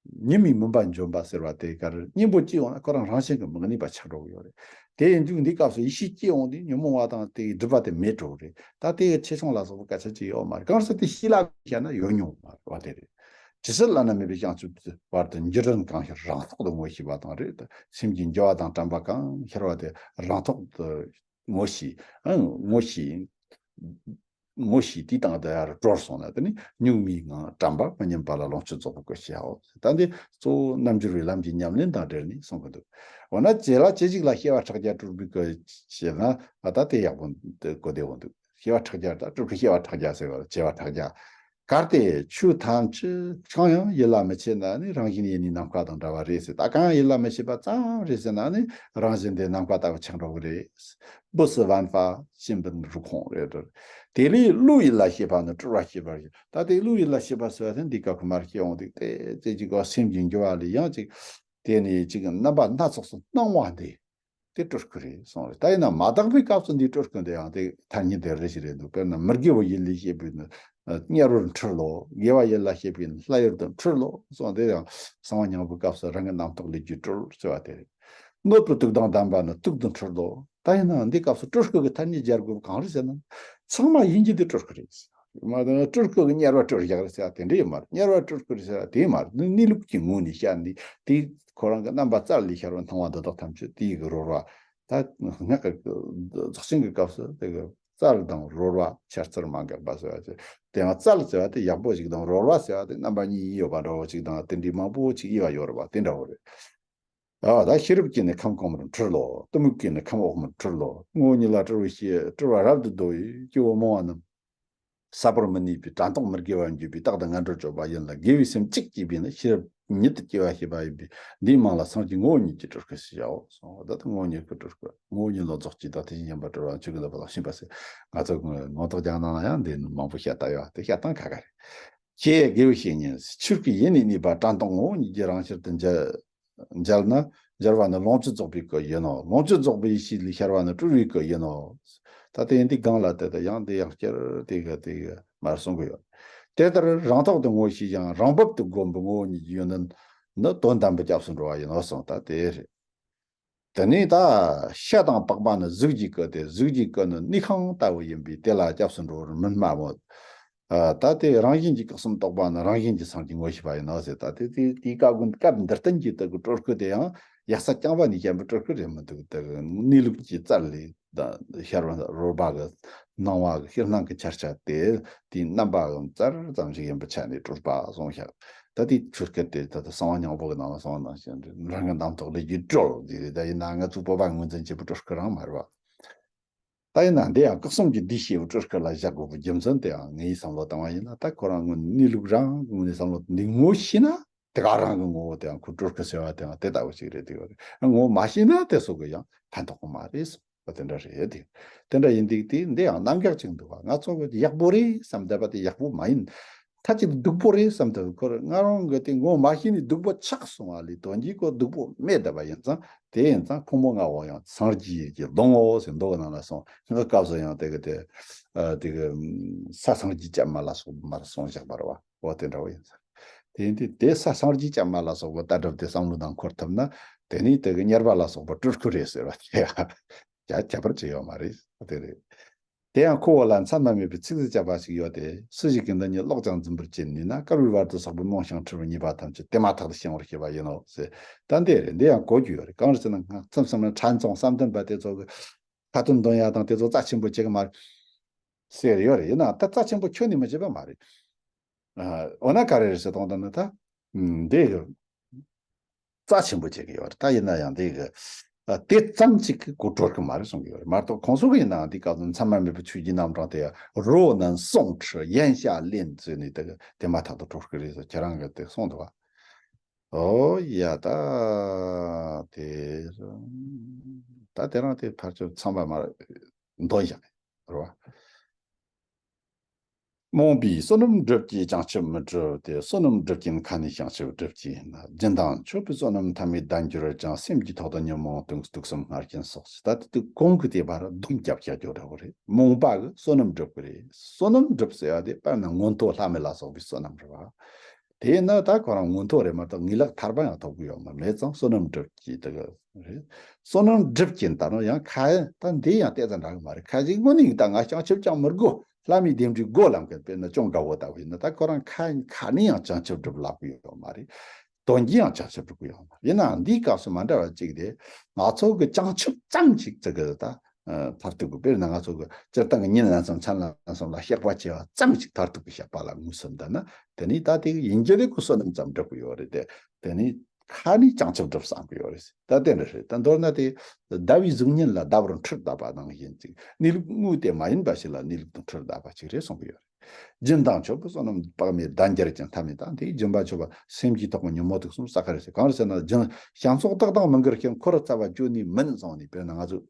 ཉི་མའི་མུན་པ་འཇོམས་པ་ཟེར་བ་དེ་གར་གཉེན་པོ་སྐྱེ་ཡོང་ན། ཁོ་རང་རང་བཞིན་གྱིས་མི་གནས་པ་ཆགས་འགྲོ་གི་ཡོད་རེད། དེ་ཡིན་དུས་འདིའི་སྐབས་སུ་ཡེ་ཤེས་སྐྱེ་ཡོང་དུས་ཉོན་མོངས་པ་དང་དེའི་སྒྲིབ་པ་དེ་མེད་འགྲོ་གི་རེད། ད་དེ་གི་ཆེ་ཆུང་ལ་སོགས་པའི་སྐད་ཆ་ཅི་ཡོད་མ་རེད། གང་ཟེར་དེ་ཤེས་ལ་བྱས་ན་ཡོད་མྱོང་མ་རེད་བ། དེ་རེད། ཇི་སྲིད་བླ་ན་མེད་པའི་བྱང་ཆུབ་ཀྱི་བར་དུ། འགྱུ་དྲན་གང་ཤར་རང་ཐོག་ཏུ་ངོ་ཤེས་པ་དང་རེད། སེམས་ཀྱི་འགྱུ་བ་དང་དྲན་པ་གང་ཤར་བ་དེ་རང་ཐོག་ཏུ་ངོ་ཤེས། ཨང་ངོ་ཤེས། ངོ་ཤེས་དེའི་སྟེང་དུ་ཡར་གྲོལ་སོང་ན། དེ་ནི་གཉུག་མའི་ངང་དྲན་པ་མི་ཉམས་པ་ལ་ལོངས་སྤྱོད་རྫོགས་པའི་སྐུ་ཞེས་བྱའོ། ད་འདི་གཙོ་བོ་རྣལ་འབྱོར་བའི་ལམ་གྱི་ཉམས་ལེན་དང་འབྲེལ་ནས་གསུང་གི་འདུག་འོ་ན་བྱེད་ལ་བྱེད་ཅིག་ལ་བྱེ་བ་ཕྲག་བརྒྱ་སྤྲུལ་པའི་སྐུ་ཞེ་ན། ཨ་ད་དེ་ཡག་པོ་གོ་བདེ་བོ་འདུག་བྱེ་བ་ཕྲག་བརྒྱ། ད་སྤྲུལ་སྐུ་བྱེ་བ་ཕྲག་བརྒྱ་ཟེར་བ་ལ་བྱེ་བ་ཕྲག་བརྒྱ། གལ་ཏེ་ཆོས་ཐམས་ཅད་གང་ཡང་ཡིད་ལ་མི་བྱེད་ན་ནི། རང་བཞིན་ཡེ་ནས་ནམ་མཁའ་དང་འདྲ་བ་རེད་ཟེར། ད་གང་ཡང་ཡིད་ལ་མི་བྱེད་པ་ཙམ་རེད་ཟེར་ན་ནི། རང་བཞིན་དེ་ནམ་མཁའ་ལྟ་བུ་ཆགས་འགྲོ་གི་རེད། སྦུ་སི་ཝན་ཧྥ་ཤིན་པིན་རུ་ཁོང་རེད། དེ་ལས་བློ་ཡིད་ལ་བྱེད་པ་ནི་སྤྲུལ་བ་ཤེས་པར་བྱེད། ད་དེ་བློ་ཡིད་ལ་བྱེད་པ་ཟེར་བ་དེ་འདི་སྐབས་ཀྱི་མར་བཤད་འོང་དུས། དེ་ཙེ་ཅིག་གོ་སེམས་ཀྱི་འགྱུ་བ་ལས་ཡང་ཅིག་དེ་ནས་ཅིག་རྣམ་པ་སྣ་ཚོགས་སུ་སྣང་བ་འདི། དེ་སྤྲུལ་སྐུ་རེད་གསུངས་རེད། ད་ཡིན་ན་མ་དག་པའི་སྐབས་སུ་འདི་སྤྲུལ་སྐུ་འདི་ཡང་དེ་ཐ་སྙད་དེ་རེ་ཞིག་རེད་འདུག་དཔེར་ན་མི་དགེ་བ་ཡིད་ལས་བྱེད་པའི་ནི་དམྱལ་བར་འཁྲུལ་ལོ། དགེ་བ་ཡིད་ལ་བྱེད་པའི་ནི་ལྷ་ཡུལ་དུ་འཁྲུལ་ལོ་གསུངས། དེ་ཡང་གསང་བ་སྙིང་པོའི་སྐབས་སུ་རང་གི་རྣམ་རྟོག་ལས་ཀྱིས་གྲོལ་ཟེར་བ་དེ་རེད། གནོད་པའི་དུག་དང་ལྡན་པ་ནི་དུག་ཏུ་འཁྲུལ་ལོ། ད་ཡིན་ནའང་འདི་སྐབས་སུ་སྤྲུལ་སྐུ་གི་ཐ་སྙད་སྦྱར་དགོས་པ་གང་རེད་ཟེར་ན། ཚང་མ་ཡིན་གྱི་དེ་སྤྲུལ་སྐུ་རེད། མ་དང་སྤྲུལ་སྐུ་གི་དམྱལ་བ་སྤྲུལ་བཞག་རེད་ཟེར་བ་དེ་འདྲ་ཡོད་མ་རེད། དམྱལ་བ་སྤྲུལ་སྐུ་རེད་ཟེར་བ་དེ་མ་རེད། གནས་ལུགས་ཀྱི་ངོས་ནས་བཤད་ནས་དེ་ཁོ་རང་གི་རྣམ་པ་རྩལ་ལས་ཤར་བ་སྣང་བ་འདི་དག་ཐམས་ཅད་དེ་ཡི་གི་རོལ་བ། ད་སྔགས་ཀྱི་རྫོགས་ཆེན་གྱི་སྐབས་སུ་དེ་གི་རྩལ་དང་རོལ་བ་འཆར་ཚུལ་མ་འགགས་པ་ཟེར་བ་ཅིག་དེ་ཡང་རྩལ་ཟེར་བ་དེ་ཡག་པོ་ཞིག་དང་རོལ་བ་ཟེར་བ་དེ་རྣམ་པ་གཉིས་ཡོད་པ་འདྲ་བོ་ཅིག་དང་། དེ་འདྲའི་མང་པོ་ཅིག་དབྱེ་བ་ཡོད་རེད་པ། དེ་འདྲ་བོ་རེད། ཨ་ད་ཤེས་རབ་ཀྱིས་ནི་ཁམས་གོང་མར་འཁྲུལ་ལོ། གཏི་མུག་གིས་ནི་ཁམས་འོག་མར་འཁྲུལ་ལོ། ངོ་བོ་ཉིད་ལ་སྤྲུལ་བའི་ཕྱིར། སྤྲུལ་པ་རབ་ཏུ་རྡོལ་བའི་སྐྱེ་བོ་རྨོངས་པ་རྣམས། ས་བོར་མི་ནུས་པའི་དྲན་རྟོག་མི་དགེ་བ་འགྱུར་བའི་རྟག་ཏུ་ངན་འགྲོར་སྤྱོད་པ་ཡིན་ལ། དགེ་བའི་སེམས་གཅིག་སྐྱེས་པས་ནི་ཤེས་རབ་ཉིད་དུ་སྐྱེ་བར་བྱེད་པ་ཡིན་པས། འདིའི་མིང་ལ་སངས་རྒྱས་ངོ་བོ་ཉིད་ཀྱི་སྤྲུལ་སྐུ་ཞེས་བྱའོ་གསུངས། ད་ལྟ་ངོ་བོ་ཉིད་ཀྱི་སྤྲུལ་སྐུ། ངོ་བོ་ཉིད་ལ་རྫོགས་ཀྱི་བདག་དེ་བཞིན་གཤེགས་པ་སྤྲུལ་པ་ཆོས་ཀྱི་བསྟན་པ་ལ་བྱིན་པ་ཟེར། ང་ཚོ་ངོ་ཐོག་རྒྱག་ནང་ལ་ཡང་འདི་མང་པོ་བཤད་ད་ཡོད། དེ་བཤད་སྟངས་ཁ་ཁ་རེད། ཁྱེད་དགེ་བའི་བཤེས་གཉེན་ཆོས་སྐུ་ཡེ་ནས་གནས་པ་དྲན་རྟོག་ངོ་བོ་ཉིད་ཀྱི་རང་ཕྱིར་དུ་འཇལ། མཇལ་ན་མཇལ་བ་ནི་ལོངས་སྤྱོད་རྫོགས་པའི་སྐུ་ཡིན་ནོ། ལོངས་སྤྱོད་རྫོགས་པའི་ཡེ་ཤེས་ལས་ཤར་བ་ནི་སྤྲུལ་བའི་སྐུ་ཡིན་ནོ། ད་ལྟ་ཡིན་དུས་གང་ལ་དེ་དང་ཡང་དེ་ཡང་བསྐྱར་དེ་ག་དེ་ག་མར་གསུང་གི་ཡོད། དེ་ལྟར་རང་ཐོག་ཏུ་ངོ་ཤེས་ཀྱང་རང་བབ་ཏུ་བསྒོམ་པའི་ངོ་བོ་ཉིད་ཀྱི་ཡོན་ཏན་ནི་དོན་དམ་པའི་སྐྱབས་སུ་འགྲོ་བ་ཡིན་ནོ་གསུངས། ད་དེ་རེད། དེ་ནས་ད་ཤ་དང་པགས་པ་ནི་གཟུགས་ཀྱི་སྐུ་སྟེ། གཟུགས་ཀྱི་སྐུ་ནི་ནུས་ཁང་ལྟ་བུ་ཡིན་པས་དེ་ལ་སྐྱབས་སུ་འགྲོ་བར་མི་སྨྲ་མོད། ཨ། ད་དེ་རང་བཞིན་གྱིས་སྐུ་གསུམ་རྟོགས་པ་ནི་རང་བཞིན་གྱིས་སངས་རྒྱས་ངོ་ཤེས་པ་ཡིན་ནོ་ཟེར། ད་དེ་དེ་དེའི་བཀའ་དགོན་སྐབས་འདིར་བསྟན་གྱི་དེ་གི་སྤྲུལ་སྐུ་དེ་ཡང་ཡ་ས་རྐྱང་པ་ནས་བཤད་པའི་སྤྲུལ་སྐུ་རེད་མི་འདུག་དེ་གི་གནས་ལུགས་ཀྱི་རྩལ་ལས་ད་ཤར་བ་རོལ་པ་གི་སྣང་བ་གི་ཕྱིར་སྣང་གི་འཆར་ཆ་དེ་དེའི་རྣམ་པ་གི་རྩལ་ཙམ་ཞིག་ཡིན་པའི་ཆ་ནས་སྤྲུལ་པ་གསུངས་ཤག་ད་དེའི་ཆོས་སྐད་དེ་ད་ལྟ་གསང་བ་སྙིང་པོ་གི་ནང་ལ་གསང་བ་ནང་བཞིན་རང་གི་རྣམ་རྟོག་ལས་ཀྱི་སྤྲུལ་དེ་རེད། ད་ཡིན་ན་ང་ཚོ་བོད་པ་ངོས་འཛིན་བྱེད་པའི་སྤྲུལ་སྐུ་རང་མ་རེད་བ། ད་ཡིན་ན་འདི་ཡང་སྐུ་གསུམ་གྱི་འདུས་བྱས་པའི་སྤྲུལ་སྐུ་ལ་བཞག་དགོས་པའི་རྒྱུ་མཚན་དེའང་ངའི་བསམ་བློ་བཏང་བ་ཡིན་ན། ད་ཁོ་རང་ངོས་གནས་ལུགས་རང་ངོས་ནས་བསམ་བློ་འདི་ངོ་ཤེས་ན་དེ་ག་རང་གི་ངོ་བོ་དེའང་ཁོ་སྤྲུལ་སྐུ་ཟེར་བ་དེའང་དེ་ལྟ་བུ་ཞིག་རེད། དེ་ངོ་མ་ཤེས་ན་དེ་སོགས་ཀྱི་ཡང་ཕན་ཐོགས་གི་མ་རེད་ཟེར་བ་དེ་འདྲ་རེད། དེ་དེ་འདྲ་ཡིན་དུས་དེ་འདི་ཡང་རྣམ་གཞག་ཅིག་འདུག་བ། ང་ཚོ་གི་ཡག་པོ་རེད་བསམ་བསྡད་པ་དེ་ཡག་པོ་མ་ཡིན། ད་ཅིག་སྡུག་པོ་རེད་བསམ་དུས་ཁོ་རང་ང་རང་གི་དེ་ངོ་མ་ཤེས་ནས་སྡུག་པོ་ཆགས་སོང་བ་ལས་དོན་གྱིས་ཁོ་སྡུག་པོ་མེད་བསྡད་པ་ཡིན་ཙང་། དེ་ཡིན་ཙང་ཁོ་མོ་ང་འོ་ཡང་སངས་རྒྱས་ཀྱི་གདོང་འོ་ཟེར་མདོ་གི་ནང་ལ་གསུངས། སྔ་སྐབས་སུ་ཡང་དེ་གི་དེ་ཨ་དེ་གི་ས་སངས་རྒྱས་བྱམས་མ་ལ་སོགས་མར་གསུངས་བཞག་པ་རེད་བ། འོ་དེ་འདྲ་བོ་ཡིན་ཙང་། དེ་ཡིན་དུས་དེ་ས་སངས་རྒྱས་བྱམས་མ་ལ་སོགས་པ་ལྟ་གྲུབ་དེ་བསམ་བློ་ནང་འཁོར་ཐུབ་ན། དེ་ནས་དེ་གི་གཉེར་པ་ལ་སོགས་པ་སྤྲུལ་སྐུ་རེད་ཟེར་བ་དེ་ཡང་ཁྱད་པར་ཅི་ཡོད་མ་རེད། དེ་རེད། དེ་ཡང་ཁོ་བོ་ལ་མཚམས་མ་མེད་པའི་ཚིགས་སུ་བཅད་པ་ཞིག་ཡོད་དེ། སུ་ཞིག་གིས་འདི་ཉིད་ཀློག་ཀྱང་འཛིན་པར་བྱེད་ནུས་ན། བསྐལ་པའི་བར་དུ་བསགས་པའི་རྨོངས་ཤིང་འཁྲུལ་པའི་ཉེས་པ་ཐམས་ཅད་དེ་མ་ཐག་ཏུ་བྱང་བར་བྱེད་པ་ཡིན་ནོ་ཟེར། ད་འདི་རེད། འདི་ཡང་གོ་རྒྱུ་ཡོད་རེད། གང་རེད་ཟེར་ན་སྔ་མཚམས་མཚམས་ན་ཕྲན་ཚེགས་བསམ་གཏན་པ་དེ་ཚོ་གི་ཁ་ཏོན་འདོན་ཡ་དང་དེ་ཚོ་རྩ་ཆེན་པོ་བྱེད་གི་མ་རེད་ཟེར་ཡོད་རེད། ཡིན་ནའང་ད་རྩ་ཆེན་པོ་ཁྱོན་ནས་མི་བྱེད་པ་མ་རེད། ཨ། འོ་ན་ག་རེ་རེད་ཟེར་དང་ད་ནི་ད་འདི་གི་རྩ་ཆེན་པོ་བྱེད་ཀྱི་ཡོད་རེད། ད་ཡིན་ན་ཡང་དེ་གི་ཨ་དེ་ཙམ་ཅིག་གི་གོ་གྲོལ་གི་མ་རེད་གསུང་གི་ཡོད་རེད། མ་གཏོགས་ཁོང་ཚོ་གི་ཡིན་ནའང་དེ་སྐབས་སུ་མཚམས་མ་མེད་པའི་ཆོས་ཀྱི་རྣམ་གྲངས་དེ་རོ་ནན་སོང་ཁྲི་ཡན་ཤ་ལེན་ཟེར་ནས་དེ་གི་དེ་མ་ཐག་ཏུ་གྲོལ་གི་རེད་ཟེར་ཁྱེད་རང་གི་དེ་གསུངས་འདུག་བ། ཨོ་ཡ་ད་དེ་ད་དེ་རང་དེ་ཕལ་ཆེར་ཚང་མ་མ་འདོན་བཞག་རེད་བ། རྨོངས་པས་བསོད་ནམས་བསྒྲུབས་ཀྱང་བྱང་ཆུབ་མི་འགྲུབ་སྟེ། བསོད་ནམས་བསྒྲུབས་ཀྱང་ཁ་ནས་བྱང་ཆུབ་བསྒྲུབས་ཀྱིན་ན། རྒྱུན་དང་མཆོད་པའི་བསོད་ནམས་ཐ་མའི་ཟླ་འགྱུར་ཀྱང་། སེམས་ཀྱི་ཐོག་ཏུ་ཉོན་མོངས་དུག་གསུམ་སྔར་བཞིན་སོགས་ཟེར། ད་དེ་དུས་གོང་གི་དེ་བར་སྡོམ་རྒྱབ་བཞག་རྒྱུ་འདྲ་བོ་རེད། རྨོངས་པ་གི་བསོད་ནམས་བསྒྲུབ་གི་རེད། བསོད་ནམས་བསྒྲུབ་ཟེར་ཡ་དེ་དཔེར་ན་མངོན་མཐོ་ལྷ་མི་ལ་སོགས་པའི་བསོད་ནམས་རེད་བ། དེས་ན་ད་ཁོ་རང་མངོན་མཐོ་རེད་མ་གཏོགས་ངེས་ལེགས་ཐར་པ་ཡང་ཐོབ་གི་ཡོད་མ་མེད་ཙང་བསོད་ནམས་བསྒྲུབས་ཀྱི་དེ་གི་རེད། བསོད་ནམས་བསྒྲུབས་ཀྱིན་ད་རུང་ཡང་ཁ་ད་འདི་ཡང་ལྟས་ཙམ་འདྲ་གི་མ་རེད། ཁ་ཅིག་དངོས་གནས་ད་ང་བྱང་ཆུབ་ཀྱང་མི་དགོས། ལྷ་མིའི་སྡེ་འདྲའི་སྒོ་ལམ་གི་དཔེར་ན་ཅུང་དགའ་བོ་ལྟ་བུ་ཡིན་ན་ད་ཁོ་རང་ཁ་ཁ་ནས་ཡང་བྱང་ཆུབ་སྒྲུབ་ལབ་གི་ཡོད་མ་རེད། དོན་གྱིས་ཡང་བྱང་ཆུབ་སྒྲུབ་གི་ཡོད་མ་རེད། ཡིན་ནའང་འདིའི་སྐབས་སུ་མ་འདྲ་བ་གཅིག་དེ་ང་ཚོ་གི་བྱང་ཆུབ་ཙམ་ཞིག་ཙི་གི་ད་མཐར་ཐུག་གི་དཔེར་ན་ང་ཚོ་གི་སྤྱིར་བཏང་གི་ཉིན་ལན་གསུམ་མཚན་ལན་གསུམ་ལ་བཤགས་པ་བྱས་པ་ཙམ་ཞིག་མཐར་ཐུག་གི་བཤགས་པ་ལ་དངོས་སུ་འདོད་ན། དེ་ནས་ད་དེ་ཡིན་གྱི་རེད། ཁོ་བསོད་ནམས་ཙམ་སྒྲུབ་གི་ཡོད་རེད་དེ། དེ་ནས་ཁ་ནས་བྱང་ཆུབ་སྒྲུབ་བསམ་གི་ཡོད་རེད། ད་དེ་འདྲ་རེད། ད་མདོར་ན་དེ་ཟླ་བའི་གཟུགས་བརྙན་ལ་ཟླ་བར་འཕྲུལ་བཏབ་པ་ནང་བཞིན་ཅིག་གནས་ལུགས་དངོས་དེ་མ་ཡིན་པ་ཞིག་ལ་གནས་ལུགས་དང་འཕྲུལ་བཏབ་པ་ཅིག་རེད་གསུང་གི་ཡོད་རེད། སྦྱིན་དང་མཆོད་པའི་བསོད་ནམས་དཔག་མེད་ཟླ་འགྱུར་ཅན་ཐ་མའི་ད་དེའི་སྦྱིན་པ་མཆོད་པ་སེམས་ཀྱི་ཐོག་གི་ཉོན་མོངས་དུག་གསུམ་བསགས་ཀྱི་རེད་ཟེར། གང་རེད་ཟེར་ན་སྦྱིན་བྱང་སོགས་བདག་དང་མི་འགལ་ཞིང་། འཁོར་རྩ་བ་གཅོད་ནུས་མིན་གསུངས་ནས། དཔེར་ན་ང་ཚོས་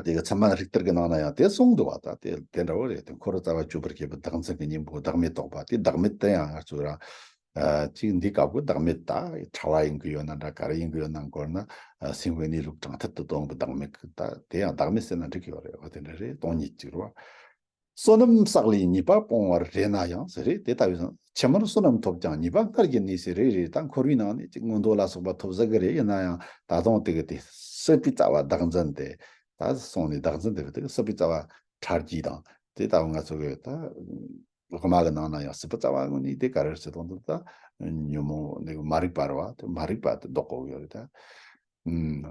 དེ་གི་ཚད་མ་རིགས་གཏེར་གྱི་ནང་ན་ཡང་དེ་གསུངས་འདུག་བ། ད་དེ་དེ་འདྲ་བོ་རེད། དེ་འཁོར་རྩ་བ་གཅོད་པར་བྱེད་པའི་བདག་འཛིན་གྱི་གཉེན་པོ་བདག་མེད་རྟོགས་པ་དེ། བདག་མེད་དེ་ཡང་ང་ཚོས་རང་ཨ་ཅིག་འདི་སྐབས་ཀྱི་བདག་མེད་ད་ཕྲ་བ་ཡིན་གྱི་ཡོད་ན་འདྲ། ག་རེ་ཡིན་གྱི་ཡོད་ན་མགོར་ན་ཨ་སེམས་ཀྱི་གནས་ལུགས་དྲང་ཐད་དུ་སྟོན་གྱི་བདག་མེད་ཀྱི་ད་དེ་ཡང་བདག་མེད་ཟེར་ན་འགྲིག་གི་ཡོད་རེད་བ། དེ་འདྲ་རེད། སྟོང་ཉིད་ཅིག་རེད་བ། བསོད་ནམས་བསགས་ལས་ཉེས་པ་སྤོང་བར་རེ་ན་ཡང་ཟེར་རེད། དེ་ལྟ་བུའི་ཕྱི་མར་བསོད་ནམས་ཐོབ་ཀྱང་ཉེས་པ་སྔར་བཞིན་ནུས་ཟེར་རེད། རེད། ད་འཁོར་བའི་ནང་ནས་ཅིག་མངོན་མཐོ་ལ་སོགས་པ་ཐོབ་ཟེར་གི་རེད། ཡིན་ན་ཡང་ད་དུང་དེ་གི་དེ་སྲིད་པའི་རྩ་བ་བདག་འཛིན་དེ་ད་སོང་ནས་བདག་འཛིན་དེ་གི་དེ་གི་སྲིད་པའི་རྩ་བ་ཕྲ་རྒྱས་དང་དེ་ལྟ་བུ་ང་ཚོ་གི་ད་དབུ་མ་གི་ནང་ན་ཡང་སྲིད་པའི་རྩ་བ་ངོས་ནས་དེ་ག་རེ་ཟེར་དང་དེ་ད་ཉོན་མོངས་ནི་མ་རིག་པ་རེད་བ། དེ་མ་རིག་པ་དེ་ལྡོག་དགོས་ཡོད་རེད་ད། ཨུམ།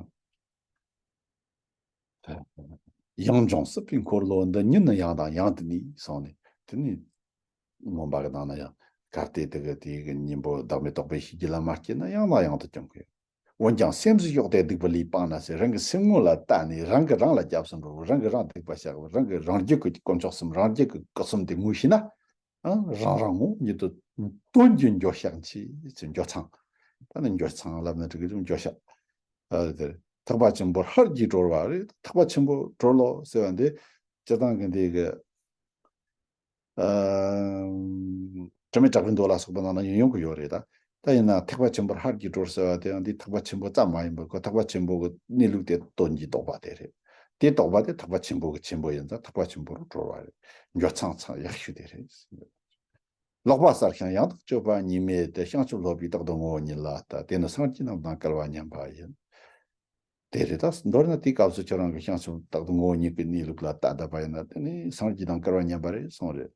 ཡང་འབྱུང་སྲིད་པའི་འཁོར་ལོ་འདི། ཉིད་ནི་ཡང་དང་ཡང་དུ་གནས་གསུངས་ནས། དེ་ནས་མངོན་པ་གི་ནང་ན་ཡང་གལ་ཏེ་དེ་གི་དེ་གི་གཉེན་པོ་བདག་མེད་རྟོགས་པའི་ཤེས་རྒྱུད་ལ་མ་སྐྱེས་ན་ཡང་ན་ཡང་དུ་འབྱུང་གི། འོན་ཀྱང་སེམས་སུ་གཡོགས་ཏེ་སྡིག་པ་ལས་སྤངས་ན་ཟེར། རང་གི་སེམས་ངོ་ལ་བལྟས་ནས་རང་གིས་རང་ལ་སྐྱབས་སུ་འགྲོ། རང་གིས་རང་སྡིག་པ་བཤགས། རང་གིས་རང་རྒྱུད་ཀྱི་དཀོན་མཆོག་གསུམ། རང་རྒྱུད་ཀྱི་སྐུ་གསུམ་དེ་ངོ་ཤེས་ན། ཨང་། རང་རང་ངོ་ཉིད་དུ་སྟོན་གྱི་འགྱོད་བཤགས་མཆིས་ཟེར། འགྱོད་ཚངས། ད་ནི་འགྱོད་ཚངས་ལབ་ན་འགྲིག་གི། འགྱོད་བཤགས། ཨ། དེར་ཐེག་པ་ཆེན་པོར་ཧར་གྱིས་གྲོལ་བ་རེད། ཐེག་པ་ཆེན་པོར་གྲོལ་ལོ་ཟེར་བ་འདི་སྤྱིར་བཏང་གི་འདི་གི། ཨ། དྲི་མེད་གྲགས་པའི་མདོ་ལ་སོགས་པ་ནང་ན་ཡང་ཡོང་གི་ཡོད་རེད་ད། ད་ཡིན་ན་ཐེག་པ་ཆེན་པོར་ཧར་གྱིས་གྲོལ་ཟེར་བ་དེ་ཡང་འདི་ཐེག་པ་ཆེན་པོ་ཙམ་མ་ཡིན་པར་ཁོ་ཐེག་པ་ཆེན་པོ་གི་གནས་ལུགས་དེ་སྟོན་གྱི་རྟོགས་པ་དེ་རེད། དེ་རྟོགས་པ་དེ་ཐེག་པ་ཆེན་པོ་གི་ཆེན་པོ་ཡིན་ཙང་ཐེག་པ་ཆེན་པོར་གྲོལ་བ་རེད། འགྱོད་ཚངས་ཚངས་ཡག་ཤོས་དེ་རེད། ལོག་པ་བསལ་ཞིང་ཡང་དག་སྤྱོད་པ་ཉིད་མེད་དེ། བྱང་ཆུབ་སློབ་པའི་རྟག་ཏུ་ངོ་བོ་ཉིད་ལ་ལྟ། དེ་ནི་སངས་རྒྱས་རྣམས་དང་སྐལ་བ་མཉམ་པ་ཡིན། དེ་རེད། ད་མདོར་ན་དེའི་སྐབས་སུ་ཁྱོད་རང་གི་བྱང་ཆུབ་རྟག་ཏུ་ངོ་བོ་ཉིད་ཀྱི་གནས་ལུགས་ལ་ལྟ་བསྡད་པ་ཡིན་ན། དེ་ནི་སངས་རྒྱས་དང་སྐལ་བ་མཉམ་པ་རེད་གསུངས་རེད།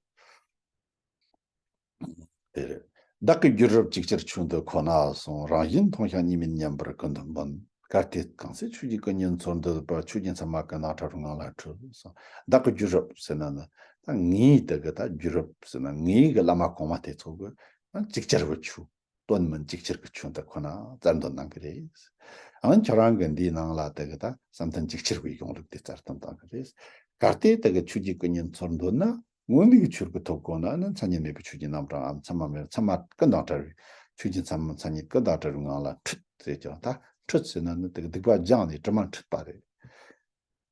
དེ་རེད། བདག་གི་རྒྱུད་རབ་ཅིག་ཅར་ཆོས་འདི་ཁོ་ན་གསུངས། རང་བཞིན་མཐོང་ཞིང་གཉིས་མེད་མཉམ་པར་ཀུན་ཏུ་སྨིན། གལ་ཏེ་གང་ཚེ་ཆོས་ཀྱི་སྐུ་གཉིས་འཚོལ་འདོད་པ། ཆོས་ཀྱི་མཚན་མ་ཀུན་དང་བྲལ་བའི་ངང་ལ་འཕྲོད་གསུངས། བདག་གི་རྒྱུད་རབ་ཟེར་ན་ནི་ད་ངའི་དེ་གི་ད་རྒྱུད་རབ་ཟེར་ན་ངའི་གི་བླ་མ་གོང་མ་དེ་ཚོ་གི་ཅིག་ཅར་བའི་ཆོས། དོན་སྨིན་ཅིག་ཅར་གྱི་ཆོས་འདི་ཁོ་ན་བཙལ་འདོད་གནང་གི་རེད། ཨང་། ཁྱོད་རང་གི་འདིའི་ནང་ལ་དེ་གི་ད་བསམ་གཏན་ཅིག་ཅར་བའི་གཞུང་ལུགས་དེ་བཙལ་འདོད་གནང་གི་རེད། གལ་ཏེ་དེ་གི་ཆོས་ཀྱི་སྐུ་གཉིས་འཚོལ་འདོད་ན། དངོས་གནས་ཀྱི་ཆོས་ཀྱི་ཐོབ་དགོས་ན་ནི་མཚན་ཉིད་མེད་པའི་ཆོས་ཀྱི་རྣམ་གྲངས་འམ། མཚན་མ་མེད་པའི། མཚན་མ་ཀུན་དང་བྲལ་བའི། ཆོས་ཀྱི་མཚན་མ་མཚན་ཉིད་ཀུན་དང་བྲལ་བའི་ངང་ལ་འཕྲོད་ཟེར་ཀྱང་། ད་འཕྲོད་ཟེར་ན་ནི་དེ་གི་སྡིག་པ་སྦྱངས་ནས་དྲི་མ་འཁྲུད་པ་རེད།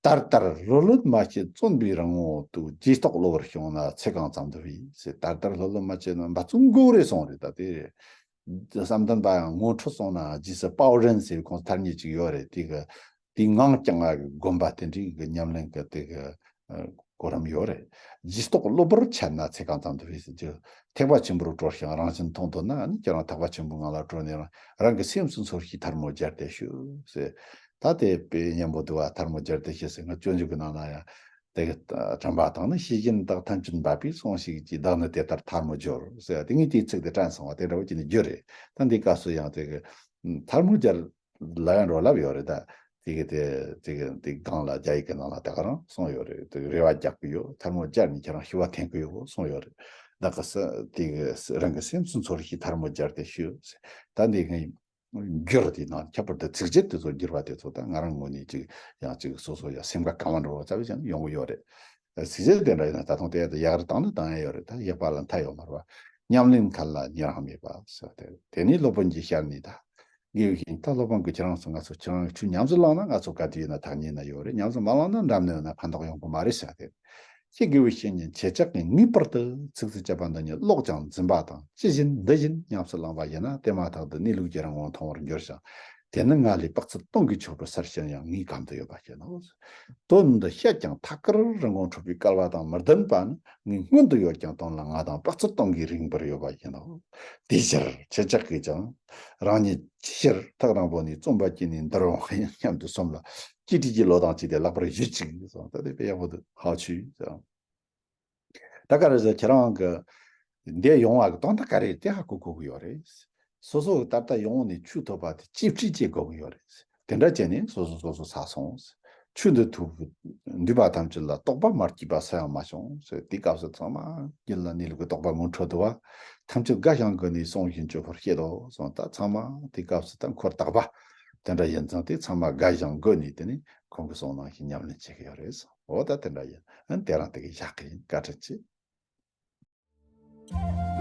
དལ་དལ་ལྷོད་ལྷོད་མ་བྱེད་བརྩོན་པའི་རང་ངོ་ཐོས། རྗེས་རྟོག་གློ་བུར་བྱུང་ན་ཚེ་གང་ཙམ་དུ་བས་ཟེར། དལ་དལ་ལྷོད་ལྷོད་མ་བྱེད་ན་འབད་བརྩོན་དགོས་རེད་གསུངས་རེད། ད་དེ་བསམ་གཏན་པ་ཡང་ངོ་འཕྲོད་སོང་ན་རྗེས་སུ་དཔའ་བོ་རན་ཟེར་བའི་ཁོང་ཚོ་ཐ་སྙད་ཅིག་ཡོད་རེད། དེ་གི་དེའི་ངང་བསྐྱང་བ་གི་སྒོམ་པ་དེ་འདྲའི་གི་ཉམས་ལེན་གི་དེ་གི་གོ་རིམ་ཡོད་རེད། རྗེས་རྟོག་གློ་བུར་འཆར་ན་ཚེ་གང་ཙམ་དུ་བས་ཟེར་རྒྱུ། ཐེག་པ་ཆེན་པོར་གྲོལ་ཞིང་རང་བཞིན་མཐོང་འདོད་ན་ནི་ཁྱེད་རང་ཐེག་པ་ཆེན་པོའི་ངང་ལ་གྲོལ་ནས་རང་རང་གི་སེམས་སུ་ཚོར་ཤེས་ཐལ་མོ་སྦྱར་ཏེ་ཞུ་ཟེར། ད་དེ་དཔེ་སྙན་པོ་འདུག་བ། ཐལ་མོ་སྦྱར་ཏེ་ཞུ་ཟེར། ང་སྤྱོད་འཇུག་གི་ནང་ན་ཡང་དེ་གི་དྲན་པ་དང་ནི་ཤེས་བཞིན་དག་ཐམས་ཅད་འབབ་པས་སོང་ཞིག་ཅིག། བདག་ནི་དེ་ལྟར་ཐལ་མོ་སྦྱོར་ཟེར། དེ་ངས་དེའི་ཚིག་དེ་དྲན་སོང་བ། དེ་འདྲ་བོ་ཅིག་ནི་རྒྱུ་རེད། ད་འདི་སྐབས་སུ་ཡང་དེ་གི་ཐལ་མོ་སྦྱར་ལ་ཡང་འགྲོ་ལབ་ཡོད་རེད། ད་དེ་གི་དེ་དེ་གི་དེ་སྒང་ལ་རྒྱ་ཡིག་གི་ནང་ལ་དེ་ག་རང་གསུངས་ཡོད་རེད། དེ་གི་རེ་བ་རྒྱག་གི་ཡོད། ཐལ་མོ་སྦྱར་ནས་ཁྱེད་རང་ཞུ་བ་འཐེན་གི་ཡོད་གསུངས་ཡོད་རེད། བདག་གི་སེ་དེ་གི་སེ་རང་གི་སེམས་སུ་ཚོར་ཤེས་ཐལ་མོ་སྦྱར་ཏེ་ཞུ་ཟེར། ད་འདི་ངའི་འགྱུར་དེ་ནང་ཁྱད་པར་དུ་ཚིགས་བཅད་དེ་ཚོ་བསྒྱུར་བ་དེ་ཚོ་ད་ང་རང་ངོས་ནས་ཅིག་ཡང་ཅིག་སོ་སོ་ཡང་སེམས་ཁ་གང་བ་འགྲོ་བ་ཙམ་ཞིག་ཡོང་གི་ཡོད་རེད། ཚིགས་བཅད་དེ་འདྲ་ཡིན་ན་ད་དུང་དེ་ཡག་རུ་བཏང་ནི་བཏང་ཡ་ཡོད་རེད། ད་ཡག་པ་ལ་མཐའ་ཡོད་མ་རེད་པ། ཉམས་ལེན་མཁན་ལ་ཉེ་རིང་མེད་པ་ཟེར་ཏེ། དེ་ནས་སློབ་དཔོན་གྱིས་ཤར་ནས་ད། དགེ་བའི་བཤེས་གཉེན། ད་སློབ་དཔོན་གྱིས་ཁྱེད་རང་ཚོ་ང་ཚོ་ཁྱེད་རང་གི་ཆོས་ཉམས་སུ་བླངས་ན་ང་ཚོ་ག་དུས་ཡིན་ན་ཐག་ཉེ་ན་ཡོད་རེད། ཉམས་སུ་མ་བླངས་ན་འགྲམ་ན་ཡོད་ན་ཕན་ཐོགས་ཡོང་གི་མ་རེད་ཟེར་ཏེ། ཁྱེད་དགེ་བའི་བཤེས་གཉེན་ཁྱེད་ཅག་གིས་ངེས་པར་དུ་ཚིགས་སུ་བཅད་པ་འདི་ཉིད་ཀློག་ཅིང་འཛིན་པ་དང་ཇི་བཞིན་འདི་བཞིན་ཉམས་སུ་བླངས་པ་ཡིན་ན། དེ་མ་ཐག་ཏུ་གནས་ལུགས་ཀྱི་རང་ངོ་མཐོང་བར་འགྱུར་ཞིང་། དེ་ནི་ང་ལས་དཔག་ཚད་སྟོང་གིས་ཆོད་པར་གསལ་ཞིང་ཡང་ངེས་གམ་དུ་ཡོད་པ་ཞིག་ནོ། དོན་འདི་བཤད་ཀྱང་ཐད་ཀར་རང་ངོ་འཕྲོད་པའི་སྐལ་བ་དང་མི་ལྡན་པ་ནི་ངས་སྔོན་དུ་ཡོད་ཀྱང་དོན་ལ་ང་དང་དཔག་ཚད་སྟོང་གིས་རིང་བར་ཡོད་པ་ཡིན་ནོ། དེའི་ཕྱིར་ཁྱེད་ཅག་གིས་ཀྱང་རང་ཉིད་ཕྱིར་ཐག་རིང་པོ་ནས་བརྩོན་པ་བསྐྱེད་ནས་འདིར་འོང་ཡང་སྙམ་དུ་སོམས་ལ། གཅེས་སྤྲས་ཀྱི་བློ་དང་བཅས་ཏེ་ལེགས་པར་ཞུ་ཅིག་གསུངས། ད་དེ་དཔེ་ཡག་པོ་འདུག། ཧ་ཆུ་ཟེར། ད་ག་རེ་ཟེར། ཁྱེད་རང་གི་འདིར་ཡོང་བ་གི་དོན་དག་ག་རེ་དེ་ཧ་གོ་དགོས་ཀྱི་ཡོད་རེད། སོ་སོ་གི་ད་ལྟ་ཡོང་ནས་ཆོས་ཐོབ་པ་དེ་གཅེས་སྤྲས་བྱེད་དགོས་ཀྱི་ཡོད་རེད། དེ་འདྲ་བྱས་ནས་སོ་སོ་སོ་སོ་ཚར་སོང་། ཆོས་འདི་ཐོབ་འདུས་པ་ཐམས་ཅད་ལ་རྟོག་པ་མ་སྐྱེས་པ་སུ་ཡང་མ་བྱུང་ཟེར། དེའི་སྐབས་སུ་ཚང་མ་རྒྱུད་ལ་གནས་ལུགས་ཀྱི་རྟོགས་པ་ངོ་འཕྲོད་འདུག་བ། ཐམས་ཅད་དགའ་ཞིང་མགུ་ནས་བསྲུང་ཞིང་སྤྱོད་པར་བྱེད་དོ་གསུངས། ད་ཚང་མ་དེའི་སྐབས་སུ་ད་འཁོར་དག་པ་དེ་འདྲ་ཡིན་ཙང་། དེ་ཚང་མ་དགའ་ཞིང་མགུ་ནས་དེ་ནས་ཁོང་གི་གསུང་ནང་བཞིན་ཉམས་ལེན་བྱེད་ཀྱི་ཡོད་རེད་གསུངས། འོ་ད་དེ་འདྲ་ཡིན། ཨ་ནི་དེ་རང་དེ་གི་བཞག་གི་ཡིན། བཀའ་དྲིན་ཆེ།